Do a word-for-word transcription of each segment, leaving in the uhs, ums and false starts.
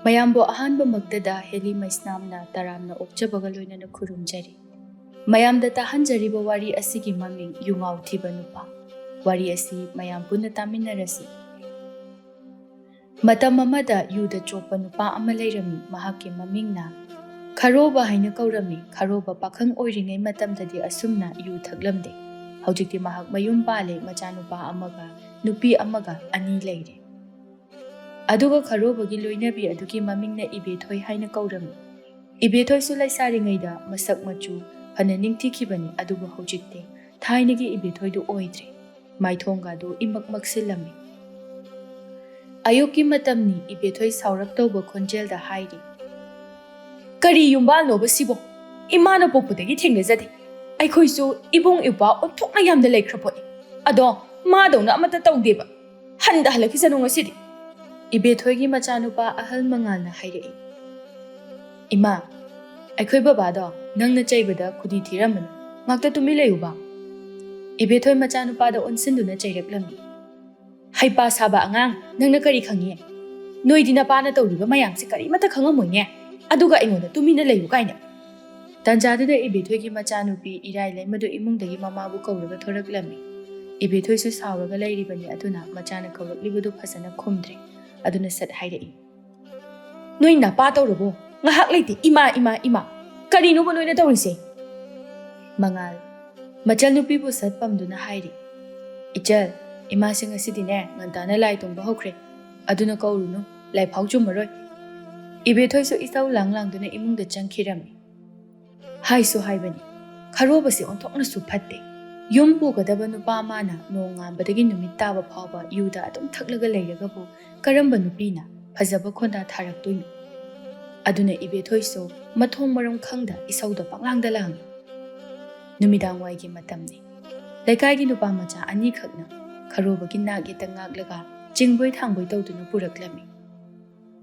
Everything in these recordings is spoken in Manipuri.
ꯃꯌꯥꯝꯕꯨ ꯑꯍꯥꯟꯕꯃꯛꯇꯗ ꯍꯦꯂꯤ ꯃꯩꯁꯅꯥꯝꯅ ꯇꯔꯥꯝꯅ ꯑꯣꯛꯆꯕꯒ ꯂꯣꯏꯅꯅ ꯈꯨꯔꯨꯝꯖꯔꯤ꯫ ꯃꯌꯥꯝꯗ ꯇꯥꯍꯟꯖꯔꯤꯕ ꯋꯥꯔꯤ ꯑꯁꯤꯒꯤ ꯃꯃꯤꯡ ꯌꯨꯉꯥꯎ ꯊꯤꯕ ꯅꯨꯄꯥ꯫ ꯋꯥꯔꯤ ꯑꯁꯤ ꯃꯌꯥꯝ ꯄꯨꯟꯅ ꯇꯥꯃꯤꯟꯅꯔꯁꯤ꯫ ꯃꯇꯝ ꯑꯃꯗ ꯌꯨꯗ ꯆꯣꯞꯄ ꯅꯨꯄꯥ ꯑꯃ ꯂꯩꯔꯝꯃꯤ꯫ ꯃꯍꯥꯛꯀꯤ ꯃꯃꯤꯡꯅ ꯈꯔꯣꯕ ꯍꯥꯏꯅ ꯀꯧꯔꯝꯃꯤ꯫ ꯈꯔꯣꯕ ꯄꯥꯈꯪ ꯑꯣꯏꯔꯤꯉꯩ ꯃꯇꯝꯗꯗꯤ ꯑꯁꯨꯝꯅ ꯌꯨ ꯊꯛꯂꯝꯗꯦ꯫ ꯍꯧꯖꯤꯛꯇꯤ ꯃꯍꯥꯛ ꯃꯌꯨꯝ ꯄꯥꯜꯂꯦ, ꯃꯆꯥꯅꯨꯄꯥ ꯑꯃꯒ ꯅꯨꯄꯤ ꯑꯃꯒ ꯑꯅꯤ ꯂꯩꯔꯦ꯫ ꯑꯗꯨꯒ ꯈꯔꯣꯕꯒꯤ ꯂꯣꯏꯅꯕꯤ ꯑꯗꯨꯒꯤ ꯃꯃꯤꯡꯅ ꯏꯕꯦꯊꯣꯏ ꯍꯥꯏꯅ ꯀꯧꯔꯝꯃꯤ꯫ ꯏꯕꯦꯊꯣꯏꯁꯨ ꯂꯩꯁꯥꯔꯤꯉꯩꯗ ꯃꯁꯛ ꯃꯆꯨ ꯐꯅ ꯅꯤꯡꯊꯤꯈꯤꯕꯅꯤ, ꯑꯗꯨꯕꯨ ꯍꯧꯖꯤꯛꯇꯤ ꯊꯥꯏꯅꯒꯤ ꯏꯕꯦꯊꯣꯏꯗꯨ ꯑꯣꯏꯗ꯭ꯔꯦ꯫ ꯃꯥꯏꯊꯣꯡꯒꯗꯨ ꯏꯃꯛ ꯃꯛꯁꯤꯜꯂꯝꯃꯤ꯫ ꯑꯌꯨꯛꯀꯤ ꯃꯇꯝꯅꯤ꯫ ꯏꯕꯦꯊꯣꯏ ꯁꯥꯎꯔꯞ ꯇꯧꯕ ꯈꯣꯟꯖꯦꯜꯗ ꯍꯥꯏꯔꯤ, "ꯀꯔꯤ ꯌꯨꯝꯕꯥꯜꯅꯣꯕ ꯁꯤꯕꯣ? ꯏꯃꯥꯅ ꯄꯣꯛꯄꯗꯒꯤ ꯊꯦꯡꯅꯖꯗꯦ꯫ ꯑꯩꯈꯣꯏꯁꯨ ꯏꯕꯨꯡ ꯏꯄ꯭ꯋꯥ ꯑꯣꯟꯊꯣꯛꯅ ꯌꯥꯝꯅ ꯂꯩꯈ꯭ꯔ ꯄꯣꯠꯅꯤ꯫ ꯑꯗꯣ ꯃꯥꯗꯧꯅ ꯑꯃꯠꯇ ꯇꯧꯗꯦꯕ꯫ ꯍꯟꯗ ꯍꯜꯂꯛꯈꯤꯁꯅꯨ ꯉꯁꯤꯗꯤ꯫" ꯏꯕꯦꯊꯣꯏꯒꯤ ꯃꯆꯥꯅꯨꯄꯥ ꯑꯍꯜ ꯃꯉꯥꯜꯅ ꯍꯥꯏꯔꯛꯏ, "ꯏꯃꯥ, ꯑꯩꯈꯣꯏ ꯕꯕꯥꯗꯣ ꯅꯪꯅ ꯆꯩꯕꯗ ꯈꯨꯗꯤ ꯊꯤꯔꯝꯃꯅꯤ꯫ ꯉꯥꯛꯇ ꯇꯨꯃꯤꯟ ꯂꯩꯌꯨꯕ꯫" ꯏꯕꯦꯊꯣꯏ ꯃꯆꯥꯅꯨꯄꯥꯗ ꯑꯣꯟꯁꯤꯟꯗꯨꯅ ꯆꯩꯔꯛꯂꯝꯃꯤ꯫ "ꯍꯩꯄꯥ ꯁꯥꯕ ꯑꯉꯥꯡ, ꯅꯪꯅ ꯀꯔꯤ ꯈꯪꯉꯤ? ꯅꯣꯏꯗꯤ ꯅꯄꯥꯅ ꯇꯧꯔꯤꯕ ꯃꯌꯥꯝꯁꯦ ꯀꯔꯤꯃꯠꯇ ꯈꯪꯉꯝꯃꯣꯏꯅꯦ, ꯑꯗꯨꯒ ꯑꯩꯉꯣꯟꯗ ꯇꯨꯃꯤꯟꯅ ꯂꯩꯌꯨ ꯀꯥꯏꯅ꯫" ꯇꯥꯟꯖꯥꯗꯨꯗ ꯏꯕꯦꯊꯣꯏꯒꯤ ꯃꯆꯥꯅꯨꯄꯤ ꯏꯔꯥꯏ ꯂꯩꯃꯗꯨ ꯏꯃꯨꯡꯗꯒꯤ ꯃꯃꯥꯕꯨ ꯀꯧꯔꯒ ꯊꯣꯔꯛꯂꯝꯃꯤ꯫ ꯏꯕꯦꯊꯣꯏꯁꯨ ꯁꯥꯎꯔꯒ ꯂꯩꯔꯤꯕꯅꯤ, ꯑꯗꯨꯅ ꯃꯆꯥꯅ ꯀꯧꯔꯛꯂꯤꯕꯗꯨ ꯐꯖꯅ ꯈꯨꯝꯗ꯭ꯔꯦ꯫ ꯑꯗꯨꯅ ꯁꯠ ꯍꯥꯏꯔꯛꯏ, "ꯅꯣꯏ ꯅꯄꯥ ꯇꯧꯔꯕꯣ? ꯉꯥꯏꯍꯥꯛ ꯂꯩꯇꯦ ꯏꯃꯥ, ꯏꯃꯥ, ꯏꯃꯥ꯫ ꯀꯔꯤꯅꯣꯕ ꯅꯣꯏꯅ ꯇꯧꯔꯤꯁꯦ?" ꯃꯉꯥꯜ, ꯃꯆꯜꯅꯨꯄꯤꯕꯨ ꯁꯠ ꯄꯝꯗꯨꯅ ꯍꯥꯏꯔꯤ, "ꯏꯆꯜ, ꯏꯃꯥꯁꯤ ꯉꯁꯤꯗꯤꯅꯦ ꯉꯟꯇꯥꯅ ꯂꯥꯏ ꯇꯣꯡꯕ ꯍꯧꯈ꯭ꯔꯦ꯫ ꯑꯗꯨꯅ ꯀꯧꯔꯨꯅꯨ, ꯂꯥꯏꯐꯥꯎ ꯆꯨꯝꯃꯔꯣꯏ꯫" ꯏꯕꯦꯊꯣꯏꯁꯨ ꯏꯁꯧ ꯂꯥꯡ ꯂꯥꯡꯗꯨꯅ ꯏꯃꯨꯡꯗ ꯆꯪꯈꯤꯔꯝꯃꯤ꯫ ꯍꯥꯏꯁꯨ ꯍꯥꯏꯕꯅꯤ, ꯈꯔꯣꯕꯁꯦ ꯑꯣꯟꯊꯣꯛꯅꯁꯨ ꯐꯠꯇꯦ꯫ ꯌꯨꯝ ꯄꯨꯒꯗꯕ ꯅꯨꯄꯥ ꯃꯥꯅ ꯅꯣꯡꯉꯥꯟꯕꯗꯒꯤ ꯅꯨꯃꯤꯠ ꯇꯥꯕ ꯐꯥꯎꯕ ꯌꯨꯗ ꯑꯗꯨꯝ ꯊꯛꯂꯒ ꯂꯩꯔꯒꯕꯨ ꯀꯔꯝꯕ ꯅꯨꯄꯤꯅ ꯐꯖꯕ ꯈꯣꯟꯗꯥ ꯊꯥꯔꯛꯇꯣꯏꯅꯣ? ꯑꯗꯨꯅ ꯏꯕꯦꯊꯣꯏꯁꯨ ꯃꯊꯣꯡ ꯃꯔꯝ ꯈꯪꯗ ꯏꯁꯧꯗ ꯄꯪꯂꯥꯡꯗ ꯂꯥꯡꯏ꯫ ꯅꯨꯃꯤꯗꯥꯡ ꯋꯥꯏꯒꯤ ꯃꯇꯝꯅꯤ꯫ ꯂꯩꯀꯥꯏꯒꯤ ꯅꯨꯄꯥ ꯃꯆꯥ ꯑꯅꯤꯈꯛꯅ ꯈꯔꯣꯕꯒꯤ ꯅꯥꯛ ꯌꯦꯠꯇ ꯉꯥꯛꯂꯒ ꯆꯤꯡꯕꯣꯏ ꯊꯥꯡꯕꯣꯏ ꯇꯧꯗꯨꯅ ꯄꯨꯔꯛꯂꯝꯃꯤ꯫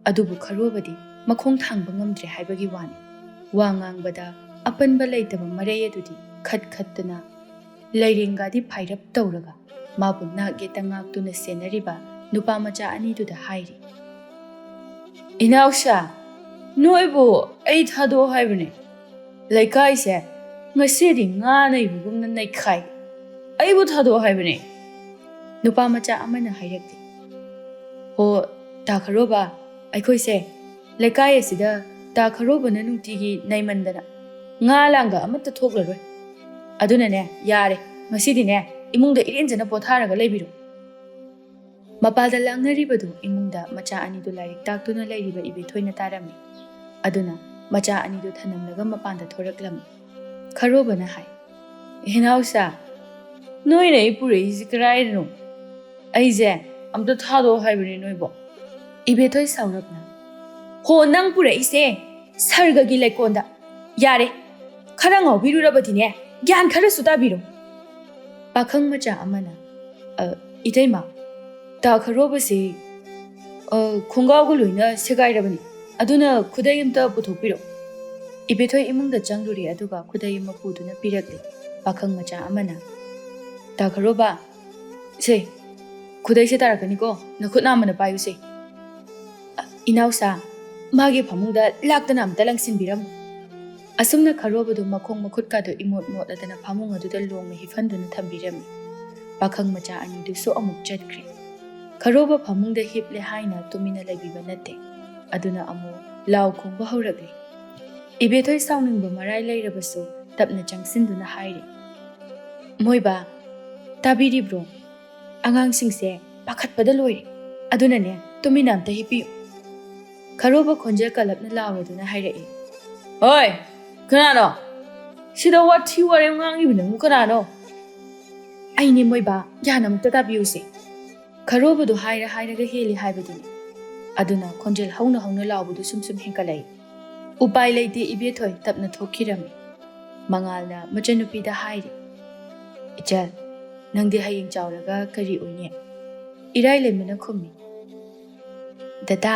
ꯑꯗꯨꯕꯨ ꯈꯔꯣꯕꯗꯤ ꯃꯈꯣꯡ ꯊꯥꯡꯕ ꯉꯝꯗ꯭ꯔꯦ ꯍꯥꯏꯕꯒꯤ ꯋꯥꯅꯤ꯫ ꯋꯥ ꯉꯥꯡꯕꯗ ꯑꯄꯟꯕ ꯂꯩꯇꯕ ꯃꯔꯩ ꯑꯗꯨꯗꯤ ꯈꯠ ꯈꯠꯇꯅ ꯂꯩꯔꯦꯡꯒꯥꯗꯤ ꯐꯥꯏꯔꯞ ꯇꯧꯔꯒ ꯃꯥꯕꯨ ꯅꯥꯛ ꯌꯦꯠꯇ ꯉꯥꯛꯇꯨꯅ ꯁꯦꯟꯅꯔꯤꯕ ꯅꯨꯄꯥ ꯃꯆꯥ ꯑꯅꯤꯗꯨꯗ ꯍꯥꯏꯔꯤ, "ꯏꯅꯥꯎꯁꯥ, ꯅꯣꯏꯕꯨ ꯑꯩ ꯊꯥꯗꯣꯛꯑꯣ ꯍꯥꯏꯕꯅꯦ꯫ ꯂꯩꯀꯥꯏꯁꯦ ꯉꯁꯤꯗꯤ ꯉꯥ ꯅꯩꯕꯒꯨꯝꯅ ꯅꯩꯈꯥꯏ꯫ ꯑꯩꯕꯨ ꯊꯥꯗꯣꯛꯑꯣ ꯍꯥꯏꯕꯅꯦ"꯫ ꯅꯨꯄꯥ ꯃꯆꯥ ꯑꯃꯅ ꯍꯥꯏꯔꯛꯂꯦ꯫ "ꯍꯣ, ꯇꯥ ꯈꯔꯣꯕ, ꯑꯩꯈꯣꯏꯁꯦ ꯂꯩꯀꯥꯏ ꯑꯁꯤꯗ ꯇꯥ ꯈꯔꯣꯕꯅ ꯅꯨꯡꯇꯤꯒꯤ ꯅꯩꯃꯟꯗꯅ ꯉꯥ ꯂꯥꯡꯒ ꯑꯃꯠꯇ ꯊꯣꯛꯂꯔꯣꯏ꯫ ꯑꯗꯨꯅꯅꯦ, ꯌꯥꯔꯦ, ꯉꯁꯤꯗꯤꯅꯦ, ꯏꯃꯨꯡꯗ ꯏꯔꯦꯟꯖꯅ ꯄꯣꯊꯥꯔꯒ ꯂꯩꯕꯤꯔꯣ"꯫ ꯃꯄꯥꯜꯗ ꯂꯥꯡꯅꯔꯤꯕꯗꯨ ꯏꯃꯨꯡꯗ ꯃꯆꯥ ꯑꯅꯤꯗꯨ ꯂꯥꯏꯔꯤꯛ ꯇꯥꯛꯇꯨꯅ ꯂꯩꯔꯤꯕ ꯏꯕꯦꯊꯣꯏꯅ ꯇꯥꯔꯝꯃꯤ꯫ ꯑꯗꯨꯅ ꯃꯆꯥ ꯑꯅꯤꯗꯨ ꯊꯅꯝꯂꯒ ꯃꯄꯥꯟꯗ ꯊꯣꯔꯛꯂꯝꯃꯤ꯫ ꯈꯔꯣꯕꯅ ꯍꯥꯏ, "ꯏꯅꯥꯎꯁꯥ, ꯅꯣꯏꯅ ꯑꯩ ꯄꯨꯔꯛꯏꯁꯤ ꯀꯔꯥꯏꯗꯅꯣ? ꯑꯩꯁꯦ ꯑꯝꯇ ꯊꯥꯗꯣꯛꯑꯣ ꯍꯥꯏꯕꯅꯤ ꯅꯣꯏꯕꯣ"꯫ ꯏꯕꯦꯊꯣꯏ ꯁꯥꯎꯔꯞꯅ, "ꯍꯣ, ꯅꯪ ꯄꯨꯔꯛꯏꯁꯦ ꯁꯔꯒꯒꯤ ꯂꯩꯀꯣꯜꯗ꯫ ꯌꯥꯔꯦ, ꯈꯔ ꯉꯥꯎꯕꯤꯔꯨꯔꯕꯗꯤꯅꯦ, ꯒ꯭ꯌꯥꯟ ꯈꯔꯁꯨ ꯇꯥꯕꯤꯔꯣ"꯫ ꯄꯥꯈꯪ ꯃꯆꯥ ꯑꯃꯅ, "ꯑ, ꯏꯇꯩꯃ, ꯇꯥ ꯈꯔꯣꯕꯁꯤ, ꯑ, ꯈꯣꯡꯒ꯭ꯔꯥꯎꯒ ꯂꯣꯏꯅ ꯁꯦꯒꯥꯏꯔꯕꯅꯤ, ꯑꯗꯨꯅ ꯈꯨꯗꯩ ꯑꯝꯇ ꯄꯨꯊꯣꯛꯄꯤꯔꯣ"꯫ ꯏꯕꯦꯊꯣꯏ ꯏꯃꯨꯡꯗ ꯆꯪꯂꯨꯔꯦ, ꯑꯗꯨꯒ ꯈꯨꯗꯩ ꯑꯃ ꯄꯨꯗꯨꯅ ꯄꯤꯔꯛꯂꯦ꯫ ꯄꯥꯈꯪ ꯃꯆꯥ ꯑꯃꯅ, "ꯇꯥ ꯈꯔꯣꯕ, ꯁꯦ, ꯈꯨꯗꯩꯁꯦ ꯇꯥꯔꯛꯀꯅꯤꯀꯣ, ꯅꯈꯨꯠ ꯅꯥꯝꯃꯅ ꯄꯥꯏꯌꯨꯁꯦ꯫ ꯑ, ꯏꯅꯥꯎꯁꯥ, ꯃꯥꯒꯤ ꯐꯃꯨꯡꯗ ꯂꯥꯛꯇꯅ ꯑꯝꯇ ꯂꯪꯁꯤꯟꯕꯤꯔꯝꯃꯨ"꯫ ꯑꯁꯨꯝꯅ ꯈꯔꯣꯕꯗꯨ ꯃꯈꯣꯡ ꯃꯈꯨꯠꯀꯗꯨ ꯏꯃꯣꯠ ꯃꯣꯠꯂꯗꯅ ꯐꯃꯨꯡ ꯑꯗꯨꯗ ꯂꯣꯡꯅ ꯍꯤꯞꯍꯟꯗꯨꯅ ꯊꯝꯕꯤꯔꯝꯃꯤ꯫ ꯄꯥꯈꯪ ꯃꯆꯥ ꯑꯅꯤꯗꯨꯁꯨ ꯑꯃꯨꯛ ꯆꯠꯈ꯭ꯔꯦ꯫ ꯈꯔꯣꯕ ꯐꯃꯨꯡꯗ ꯍꯤꯞꯂꯦ ꯍꯥꯏꯅ ꯇꯨꯃꯤꯟꯅ ꯂꯩꯕꯤꯕ ꯅꯠꯇꯦ꯫ ꯑꯗꯨꯅ ꯑꯃꯨꯛ ꯂꯥꯎ ꯈꯣꯡꯕ ꯍꯧꯔꯛꯂꯦ꯫ ꯏꯕꯦꯊꯣꯏ ꯁꯥꯎꯅꯤꯡꯕ ꯃꯔꯥꯏ ꯂꯩꯔꯕꯁꯨ ꯇꯞꯅ ꯆꯪꯁꯤꯟꯗꯨꯅ ꯍꯥꯏꯔꯦ, "ꯃꯣꯏꯕꯥ, ꯇꯥꯕꯤꯔꯤꯕ꯭ꯔꯣ? ꯑꯉꯥꯡꯁꯤꯡꯁꯦ ꯄꯥꯈꯠꯄꯗ ꯂꯣꯏꯔꯦ꯫ ꯑꯗꯨꯅꯅꯦ, ꯇꯨꯃꯤꯟꯅ ꯑꯝꯇ ꯍꯤꯞꯄꯤꯌꯨ"꯫ ꯈꯔꯣꯕ ꯈꯣꯟꯖꯦꯜ ꯀꯜꯂꯞꯅ ꯂꯥꯎꯔꯗꯨꯅ ꯍꯥꯏꯔꯛꯏ, "ꯍꯣꯏ, ꯀꯅꯥꯅꯣ? ꯁꯤꯗ ꯋꯥꯊꯤ ꯋꯥꯔꯦꯝ ꯉꯥꯡꯉꯤꯕ ꯅꯪꯕꯨ ꯀꯅꯥꯅꯣ?" "ꯑꯩꯅꯦ ꯃꯣꯏꯕꯥ, ꯒ꯭ꯌꯥꯟ ꯑꯃꯨꯛꯇ ꯇꯥꯕꯤꯌꯨꯁꯦ"꯫ ꯈꯔꯣꯕꯗꯨ ꯍꯥꯏꯔ ꯍꯥꯏꯔꯒ ꯍꯦꯜꯂꯤ ꯍꯥꯏꯕꯗꯨꯅꯤ꯫ ꯑꯗꯨꯅ ꯈꯣꯟꯖꯦꯜ ꯍꯧꯅ ꯍꯧꯅ ꯂꯥꯎꯕꯗꯨ ꯁꯨꯝ ꯁꯨꯝ ꯍꯦꯟꯀꯠꯂꯛꯏ꯫ ꯎꯄꯥꯏ ꯂꯩꯇꯦ, ꯏꯕꯦꯊꯣꯏ ꯇꯞꯅ ꯊꯣꯛꯈꯤꯔꯝꯃꯤ꯫ ꯃꯉꯥꯜꯅ ꯃꯆꯟꯅꯨꯄꯤꯗ ꯍꯥꯏꯔꯤ, "ꯏꯆꯜ, ꯅꯪꯗꯤ ꯍꯌꯦꯡ ꯆꯥꯎꯔꯒ ꯀꯔꯤ ꯑꯣꯏꯅꯤ?" ꯏꯔꯥꯏ ꯂꯩꯃꯅ ꯈꯨꯝꯃꯤ, "ꯗꯗꯥ,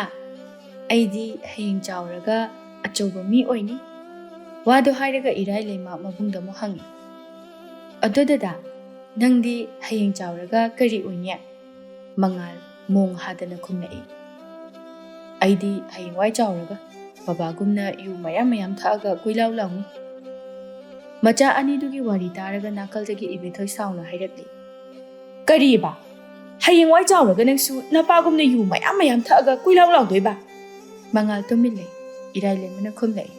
ꯑꯩꯗꯤ ꯍꯌꯦꯡ ꯆꯥꯎꯔꯒ ꯑꯆꯧꯕ ꯃꯤ ꯑꯣꯏꯅꯤ"꯫ ꯋꯥꯗꯣ ꯍꯥꯏꯔꯒ ꯏꯔꯥꯏ ꯂꯩꯃ ꯃꯕꯨꯡꯗ ꯑꯃꯨꯛ ꯍꯪꯉꯤ, "ꯑꯗꯣ ꯗꯗꯥ, ꯅꯪꯗꯤ ꯍꯌꯦꯡ ꯆꯥꯎꯔꯒ ꯀꯔꯤ ꯑꯣꯏꯅꯤ?" ꯃꯉꯥꯜ ꯃꯣꯡ ꯍꯥꯗꯅ ꯈꯨꯝꯂꯛꯏ, ꯑꯩꯗꯤ ꯍꯌꯦꯡꯋꯥꯏ ꯆꯥꯎꯔꯒ ꯕꯕꯥꯒꯨꯝꯅ ꯌꯨ ꯃꯌꯥꯝ ꯃꯌꯥꯝ ꯊꯛꯑꯒ ꯀꯣꯏꯂꯥꯎ ꯂꯥꯎꯅꯤ꯫ ꯃꯆꯥ ꯑꯅꯤꯗꯨꯒꯤ ꯋꯥꯔꯤ ꯇꯥꯔꯒ ꯅꯥꯀꯜꯗꯒꯤ ꯏꯕꯦꯊꯣꯏ ꯁꯥꯎꯅ ꯍꯥꯏꯔꯛꯂꯤ, "ꯀꯔꯤꯕ? ꯍꯌꯦꯡꯋꯥꯏ ꯆꯥꯎꯔꯒ ꯅꯪꯁꯨ ꯅꯄꯥꯒꯨꯝꯅ ꯌꯨ ꯃꯌꯥꯝ ꯃꯌꯥꯝ ꯊꯛꯑꯒ ꯀꯣꯏꯂꯥꯎ ꯂꯥꯎꯗꯣꯏꯕ?" ꯃꯉꯥꯜ ꯇꯨꯃꯤꯟ ꯂꯩ꯫ ꯏꯔꯥꯏ ꯂꯩꯃꯅ ꯈꯨꯝꯂꯛꯏ,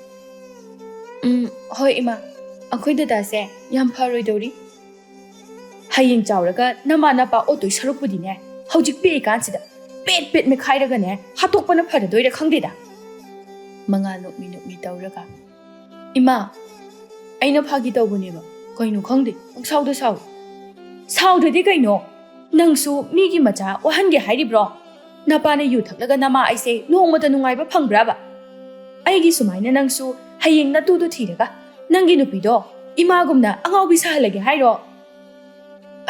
"ꯎꯝ, ꯍꯣꯏ ꯏꯃꯥ, ꯑꯩꯈꯣꯏ ꯗꯗꯥꯁꯦ ꯌꯥꯝ ꯐꯔꯣꯏꯗꯧꯔꯤ꯫ ꯍꯌꯦꯡ ꯆꯥꯎꯔꯒ ꯅꯃꯥ ꯅꯄꯥ ꯑꯣꯠꯇꯣꯏ ꯁꯔꯨꯛꯄꯨꯗꯤꯅꯦ, ꯍꯧꯖꯤꯛ ꯄꯤꯛꯏꯀꯥꯟꯁꯤꯗ ꯄꯦꯠ ꯄꯦꯠ ꯃꯦꯠꯈꯥꯏꯔꯒꯅꯦ ꯍꯥꯠꯇꯣꯛꯄꯅ ꯐꯔꯗꯣꯏꯔꯥ ꯈꯪꯗꯦꯗ꯫" ꯃꯉꯥꯜ ꯅꯣꯛꯃꯤ ꯅꯣꯛꯃꯤ ꯇꯧꯔꯒ, "ꯏꯃꯥ, ꯑꯩꯅ ꯐꯥꯒꯤ ꯇꯧꯕꯅꯦꯕ, ꯀꯩꯅꯣ ꯈꯪꯗꯦ, ꯄꯪꯁꯥꯎꯗ ꯁꯥꯎ꯫" "ꯁꯥꯎꯗ꯭ꯔꯗꯤ ꯀꯩꯅꯣ? ꯅꯪꯁꯨ ꯃꯤꯒꯤ ꯃꯆꯥ ꯋꯥꯍꯟꯒꯦ ꯍꯥꯏꯔꯤꯕ꯭ꯔꯣ? ꯅꯄꯥꯅ ꯌꯨ ꯊꯛꯂꯒ ꯅꯃꯥ ꯑꯩꯁꯦ ꯅꯣꯡꯃꯇ ꯅꯨꯡꯉꯥꯏꯕ ꯐꯪꯕ꯭ꯔꯕ? ꯑꯩꯒꯤ ꯁꯨꯃꯥꯏꯅ ꯅꯪꯁꯨ ꯍꯌꯦꯡ ꯅꯇꯨꯗꯣ ꯊꯤꯔꯒ ꯅꯪꯒꯤ ꯅꯨꯄꯤꯗꯣ ꯏꯃꯥꯒꯨꯝꯅ ꯑꯉꯥꯎꯕꯤ ꯁꯥꯍꯜꯂꯒꯦ ꯍꯥꯏꯔꯣ?"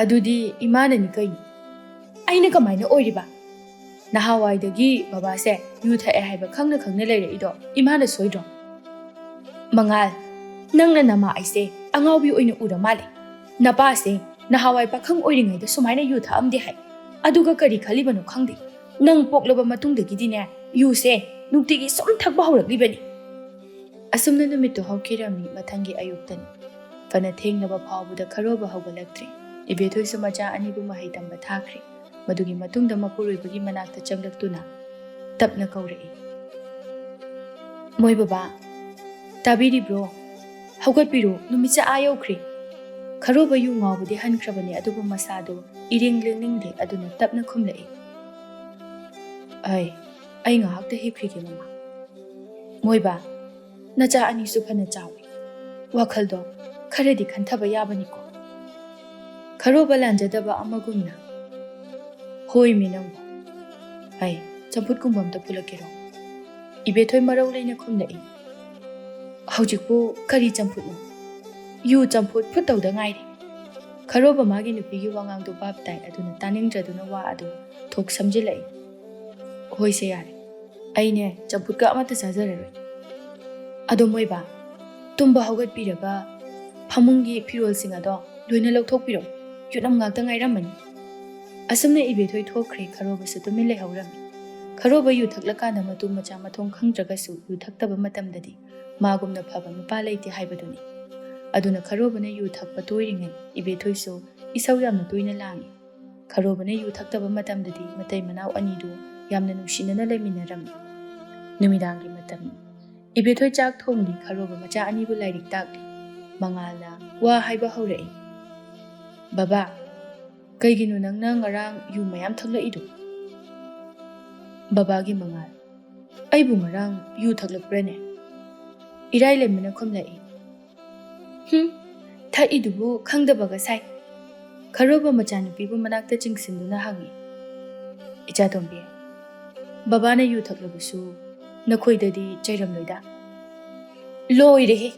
"ꯑꯗꯨꯗꯤ ꯏꯃꯥꯅꯅꯤ ꯀꯩꯅꯣ꯫ ꯑꯩꯅ ꯀꯃꯥꯏꯅ ꯑꯣꯏꯔꯤꯕ? ꯅꯍꯥꯟꯋꯥꯏꯗꯒꯤ ꯕꯕꯥꯁꯦ ꯌꯨ ꯊꯛꯑꯦ ꯍꯥꯏꯕ ꯈꯪꯅ ꯈꯪꯅ ꯂꯩꯔꯛꯏꯗꯣ ꯏꯃꯥꯅ ꯁꯣꯏꯗ꯭ꯔꯣ?" "ꯃꯉꯥꯜ, ꯅꯪꯅ ꯅꯃꯥ ꯑꯩꯁꯦ ꯑꯉꯥꯎꯕꯤ ꯑꯣꯏꯅ ꯎꯔ ꯃꯥꯜꯂꯦ꯫ ꯅꯄꯥꯁꯦ ꯅꯍꯥꯟꯋꯥꯏ ꯄꯥꯈꯪ ꯑꯣꯏꯔꯤꯉꯩꯗ ꯁꯨꯃꯥꯏꯅ ꯌꯨ ꯊꯛꯑꯝꯗꯦ ꯍꯥꯏ꯫ ꯑꯗꯨꯒ ꯀꯔꯤ ꯈꯜꯂꯤꯕꯅꯣ ꯈꯪꯗꯦ꯫ ꯅꯪ ꯄꯣꯛꯂꯕ ꯃꯇꯨꯡꯗꯒꯤꯗꯤꯅꯦ, ꯌꯨꯁꯦ ꯅꯨꯡꯇꯤꯒꯤ ꯁꯨꯝ ꯊꯛꯄ ꯍꯧꯔꯛꯂꯤꯕꯅꯤ꯫" ꯑꯁꯨꯝꯅ ꯅꯨꯃꯤꯠꯇꯨ ꯍꯧꯈꯤꯔꯝꯃꯤ꯫ ꯃꯊꯪꯒꯤ ꯑꯌꯨꯛꯇꯅꯤ꯫ ꯐꯅ ꯊꯦꯡꯂꯕ ꯐꯥꯎꯕꯗ ꯈꯔꯣꯕ ꯍꯧꯒꯠꯂꯛꯇ꯭ꯔꯤ꯫ ꯏꯕꯦꯊꯣꯏꯁꯨ ꯃꯆꯥ ꯑꯅꯤꯕꯨ ꯃꯍꯩ ꯇꯝꯕ ꯊꯥꯈ꯭ꯔꯤ꯫ ꯃꯗꯨꯒꯤ ꯃꯇꯨꯡꯗ ꯃꯄꯨꯔꯣꯏꯕꯒꯤ ꯃꯅꯥꯛꯇ ꯆꯪꯂꯛꯇꯨꯅ ꯇꯞꯅ ꯀꯧꯔꯛꯏ, "ꯃꯣꯏ ꯕꯕꯥ, ꯇꯥꯕꯤꯔꯤꯕ꯭ꯔꯣ? ꯍꯧꯒꯠꯄꯤꯔꯣ, ꯅꯨꯃꯤꯠꯁꯦ ꯑꯥ ꯌꯧꯈ꯭ꯔꯦ꯫" ꯈꯔꯣꯕ ꯌꯨ ꯉꯥꯎꯕꯗꯤ ꯍꯟꯈ꯭ꯔꯕꯅꯤ, ꯑꯗꯨꯕꯨ ꯃꯁꯥꯗꯨ ꯏꯔꯦꯡ ꯂꯦꯡꯅꯤꯡꯗꯦ, ꯑꯗꯨꯅ ꯇꯞꯅ ꯈꯨꯝꯂꯛꯏ, "ꯑꯩ, ꯑꯩ ꯉꯥꯏꯍꯥꯛꯇ ꯍꯤꯞꯈꯤꯒꯦ ꯃꯃꯥ꯫" "ꯃꯣꯏꯕ, ꯅꯆꯥ ꯑꯅꯤꯁꯨ ꯐꯅ ꯆꯥꯎꯏ꯫ ꯋꯥꯈꯜꯗꯣ ꯈꯔꯗꯤ ꯈꯟꯊꯕ ꯌꯥꯕꯅꯤꯀꯣ꯫" ꯈꯔꯣꯕ ꯂꯥꯟꯖꯗꯕ ꯑꯃꯒꯨꯝꯅ, "ꯍꯣꯏꯃꯤ ꯅꯪꯕꯨ꯫ ꯑꯩ ꯆꯝꯐꯨꯠꯀꯨꯝꯕ ꯑꯝꯇ ꯐꯨꯠꯂꯛꯀꯦꯔꯣ?" ꯏꯕꯦꯊꯣꯏ ꯃꯔꯧ ꯂꯩꯅ ꯈꯨꯝꯂꯛꯏ, "ꯍꯧꯖꯤꯛꯄꯨ ꯀꯔꯤ ꯆꯝꯐꯨꯠꯅꯣ? ꯌꯨ ꯆꯝꯐꯨꯠ ꯐꯨꯠꯇꯧꯗ ꯉꯥꯏꯔꯤ꯫" ꯈꯔꯣꯕ ꯃꯥꯒꯤ ꯅꯨꯄꯤꯒꯤ ꯋꯥꯉꯥꯡꯗꯨ ꯚꯥꯞ ꯇꯥꯏ, ꯑꯗꯨꯅ ꯇꯥꯅꯤꯡꯗ꯭ꯔꯗꯨꯅ ꯋꯥ ꯑꯗꯨ ꯊꯣꯛ ꯁꯝꯖꯤꯜꯂꯛꯏ꯫ "ꯍꯣꯏꯁꯦ ꯌꯥꯔꯦ, ꯑꯩꯅꯦ ꯆꯝꯐꯨꯠꯀ ꯑꯃꯠꯇ ꯆꯥꯖꯔꯔꯣꯏ꯫ ꯑꯗꯣ ꯃꯣꯏꯕꯥ, ꯇꯨꯝꯕ ꯍꯧꯒꯠꯄꯤꯔꯒ ꯐꯃꯨꯡꯒꯤ ꯐꯤꯔꯣꯜꯁꯤꯡ ꯑꯗꯣ ꯂꯣꯏꯅ ꯂꯧꯊꯣꯛꯄꯤꯔꯣ, ꯌꯨꯠꯅꯝ ꯉꯥꯛꯇ ꯉꯥꯏꯔꯝꯃꯅꯤ꯫" ꯑꯁꯨꯝꯅ ꯏꯕꯦꯊꯣꯏ ꯊꯣꯛꯈ꯭ꯔꯦ, ꯈꯔꯣꯕꯁꯨ ꯇꯨꯃꯤꯟ ꯂꯩꯍꯧꯔꯝꯃꯤ꯫ ꯈꯔꯣꯕ ꯌꯨ ꯊꯛꯂꯀꯥꯟꯗ ꯃꯇꯨ ꯃꯆꯥ ꯃꯊꯣꯡ ꯈꯪꯗ꯭ꯔꯒꯁꯨ ꯌꯨ ꯊꯛꯇꯕ ꯃꯇꯝꯗꯗꯤ ꯃꯥꯒꯨꯝꯅ ꯐꯕ ꯅꯨꯄꯥ ꯂꯩꯇꯦ ꯍꯥꯏꯕꯗꯨꯅꯤ꯫ ꯑꯗꯨꯅ ꯈꯔꯣꯕꯅ ꯌꯨ ꯊꯛꯄ ꯇꯣꯏꯔꯤꯉꯩ ꯏꯕꯦꯊꯣꯏꯁꯨ ꯏꯁꯧ ꯌꯥꯝꯅ ꯇꯣꯏꯅ ꯂꯥꯡꯏ꯫ ꯈꯔꯣꯕꯅ ꯌꯨ ꯊꯛꯇꯕ ꯃꯇꯝꯗꯗꯤ ꯃꯇꯩ ꯃꯅꯥꯎ ꯑꯅꯤꯗꯨ ꯌꯥꯝꯅ ꯅꯨꯡꯁꯤꯅꯅ ꯂꯩꯃꯤꯟꯅꯔꯝꯃꯤ꯫ ꯅꯨꯃꯤꯗꯥꯡꯒꯤ ꯃꯇꯝꯅꯤ꯫ ꯏꯕꯦꯊꯣꯏ ꯆꯥꯛ ꯊꯣꯡꯂꯤ꯫ ꯈꯔꯣꯕ ꯃꯆꯥ ꯑꯅꯤꯕꯨ ꯂꯥꯏꯔꯤꯛ ꯇꯥꯛꯂꯤ꯫ ꯃꯉꯥꯜꯅ ꯋꯥ ꯍꯥꯏꯕ ꯍꯧꯔꯛꯏ꯫ "ꯕꯕꯥ, ꯀꯩꯒꯤꯅꯣ ꯅꯪꯅ ꯉꯔꯥꯡ ꯌꯨ ꯃꯌꯥꯝ ꯊꯛꯂꯛꯏꯗꯣ?" ꯕꯕꯥꯒꯤ ꯃꯉꯥꯜ, "ꯑꯩꯕꯨ ꯉꯔꯥꯡ ꯌꯨ ꯊꯛꯂꯛꯄ꯭ꯔꯅꯦ?" ꯏꯔꯥꯏ ꯂꯩꯃꯅ ꯈꯨꯝꯂꯛꯏ꯫ "ꯍꯨꯝ, ꯊꯛꯏꯗꯨꯕꯨ ꯈꯪꯗꯕꯒ ꯁꯥꯏ꯫" ꯈꯔꯣꯕ ꯃꯆꯥꯅꯨꯄꯤꯕꯨ ꯃꯅꯥꯛꯇ ꯆꯤꯡꯁꯤꯟꯗꯨꯅ ꯍꯪꯉꯤ꯫ "ꯏꯆꯥꯇꯣꯝꯕꯤ, ꯕꯕꯥꯅ ꯌꯨ ꯊꯛꯂꯕꯁꯨ ꯅꯈꯣꯏꯗꯗꯤ ꯆꯩꯔꯝꯂꯣꯏꯗ?" "ꯂꯣꯏꯔꯦꯍꯦ!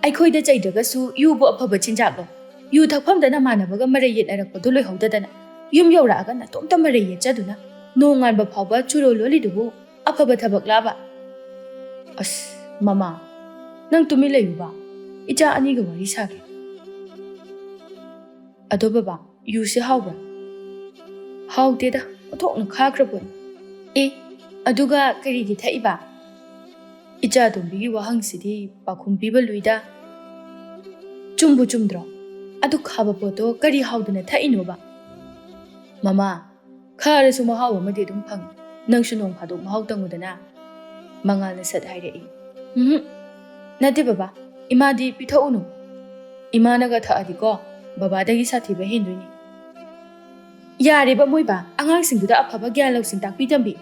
ꯑꯩꯈꯣꯏꯗ ꯆꯩꯗ꯭ꯔꯒꯁꯨ ꯌꯨꯕꯨ ꯑꯐꯕ ꯆꯤꯟꯖꯥꯛꯂꯣ? ꯌꯨ ꯊꯛꯐꯝꯗ ꯅꯃꯥꯟꯅꯕꯒ ꯃꯔꯩ ꯌꯦꯠꯅꯔꯛꯄꯗꯨ ꯂꯣꯏꯍꯧꯗꯗꯅ ꯌꯨꯝ ꯌꯧꯔꯛꯑꯒ ꯅꯇꯣꯝꯇ ꯃꯔꯩ ꯌꯦꯠꯆꯗꯨꯅ ꯅꯣꯡꯉꯥꯟꯕ ꯐꯥꯎꯕ ꯆꯨꯔꯣ ꯂꯣꯜꯂꯤꯗꯨꯕꯨ ꯑꯐꯕ ꯊꯕꯛꯂꯥꯕ?" "ꯑꯁ, ꯃꯃꯥ, ꯅꯪ ꯇꯨꯃꯤꯟ ꯂꯩꯌꯨꯕ, ꯏꯆꯥ ꯑꯅꯤꯒ ꯋꯥꯔꯤ ꯁꯥꯒꯦ꯫ ꯑꯗꯣ ꯕꯕꯥ, ꯌꯨꯁꯦ ꯍꯥꯎꯕ꯭ꯔꯥ?" "ꯍꯥꯎꯇꯦꯗ, ꯑꯣꯟꯊꯣꯛꯅ ꯈꯥꯈ꯭ꯔ ꯄꯣꯠꯅꯤ꯫" "ꯑꯦ, ꯑꯗꯨꯒ ꯀꯔꯤꯒꯤ ꯊꯛꯏꯕ?" ꯏꯆꯥ ꯑꯇꯣꯝꯕꯤꯒꯤ ꯋꯥꯍꯪꯁꯤꯗꯤ ꯄꯥꯎꯈꯨꯝ ꯄꯤꯕ ꯂꯨꯏꯗ꯫ "ꯆꯨꯝꯕꯨ ꯆꯨꯝꯗ꯭ꯔꯣ? ꯑꯗꯨ ꯈꯥꯕ ꯄꯣꯠꯇꯣ ꯀꯔꯤ ꯍꯥꯎꯗꯅ ꯊꯛꯏꯅꯣꯕ?" "ꯃꯃꯥ, ꯈꯥꯔꯁꯨ ꯃꯍꯥꯎ ꯑꯃꯗꯤ ꯑꯗꯨꯝ ꯐꯪꯏ꯫ ꯅꯪꯁꯨ ꯅꯣꯡ ꯐꯥꯗꯣꯛ ꯃꯍꯥꯎ ꯇꯪꯉꯨꯗꯅ꯫" ꯃꯉꯥꯜꯅ ꯁꯠ ꯍꯥꯏꯔꯛꯏ꯫ "ꯎꯝꯍꯨꯝ, ꯅꯠꯇꯦ ꯕꯕꯥ, ꯏꯃꯥꯗꯤ ꯄꯤꯊꯛꯎꯅꯨ꯫ ꯏꯃꯥꯅꯒ ꯊꯛꯑꯗꯤꯀꯣ, ꯕꯕꯥꯗꯒꯤ ꯁꯥꯊꯤꯕ ꯍꯦꯟꯗꯣꯏꯅꯤ꯫" "ꯌꯥꯔꯦꯕ ꯃꯣꯏꯕꯥ, ꯑꯉꯥꯡꯁꯤꯡꯗꯨꯗ ꯑꯐꯕ ꯒ꯭ꯌꯥꯟ ꯂꯧꯁꯤꯡ ꯇꯥꯛꯄꯤ ꯇꯝꯕꯤ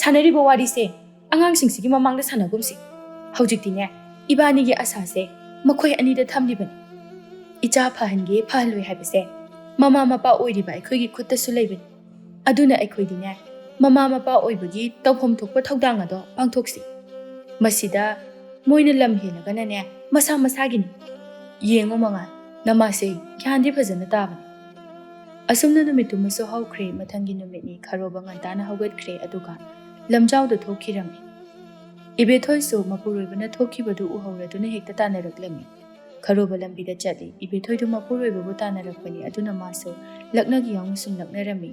ꯁꯥꯟꯅꯔꯤꯕ ꯋꯥꯔꯤꯁꯦ ꯑꯉꯥꯡꯁꯤꯡꯁꯤꯒꯤ ꯃꯃꯥꯡꯗ ꯁꯥꯟꯅꯒꯨꯝꯁꯤ꯫ ꯍꯧꯖꯤꯛꯇꯤꯅꯦ, ꯏꯕꯥꯅꯤꯒꯤ ꯑꯁꯥꯁꯦ ꯃꯈꯣꯏ ꯑꯅꯤꯗ ꯊꯝꯂꯤꯕꯅꯤ꯫ ꯏꯆꯥ ꯐꯍꯟꯒꯦ ꯐꯍꯜꯂꯣꯏ ꯍꯥꯏꯕꯁꯦ ꯃꯃꯥ ꯃꯄꯥ ꯑꯣꯏꯔꯤꯕ ꯑꯩꯈꯣꯏꯒꯤ ꯈꯨꯠꯇꯁꯨ ꯂꯩꯕꯅꯤ꯫ ꯑꯗꯨꯅ ꯑꯩꯈꯣꯏꯗꯤꯅꯦ, ꯃꯃꯥ ꯃꯄꯥ ꯑꯣꯏꯕꯒꯤ ꯇꯧꯐꯝ ꯊꯣꯛꯄ ꯊꯧꯗꯥꯡ ꯑꯗꯣ ꯄꯥꯡꯊꯣꯛꯁꯤ꯫ ꯃꯁꯤꯗ ꯃꯣꯏꯅ ꯂꯝ ꯍꯦꯜꯂꯒꯅꯅꯦ, ꯃꯁꯥ ꯃꯁꯥꯒꯤꯅꯤ꯫ ꯌꯦꯡꯉꯣ ꯃꯉꯥꯜ, ꯅꯃꯥꯁꯦ ꯒ꯭ꯌꯥꯟꯗꯤ ꯐꯖꯅ ꯇꯥꯕꯅꯤ꯫" ꯑꯁꯨꯝꯅ ꯅꯨꯃꯤꯠꯇꯨꯃꯁꯨ ꯍꯧꯈ꯭ꯔꯦ꯫ ꯃꯊꯪꯒꯤ ꯅꯨꯃꯤꯠꯅꯤ꯫ ꯈꯔꯣꯕ ꯉꯟꯇꯥꯅ ꯍꯧꯒꯠꯈ꯭ꯔꯦ, ꯑꯗꯨꯒ ꯂꯝꯖꯥꯎꯗ ꯊꯣꯛꯈꯤꯔꯝꯃꯤ꯫ ꯏꯕꯦꯊꯣꯏꯁꯨ ꯃꯄꯨꯔꯣꯏꯕꯅ ꯊꯣꯛꯈꯤꯕꯗꯨ ꯎꯍꯧꯔꯗꯨꯅ ꯍꯦꯛꯇ ꯇꯥꯟꯅꯔꯛꯂꯝꯃꯤ꯫ ꯈꯔꯣꯕ ꯂꯝꯕꯤꯗ ꯆꯠꯂꯤ꯫ ꯏꯕꯦꯊꯣꯏꯗꯨ ꯃꯄꯨꯔꯣꯏꯕꯕꯨ ꯇꯥꯟꯅꯔꯛꯄꯅꯤ, ꯑꯗꯨꯅ ꯃꯥꯁꯨ ꯂꯛꯅꯒꯦ ꯌꯥꯎꯅ ꯁꯨꯝ ꯂꯛꯅꯔꯝꯃꯤ꯫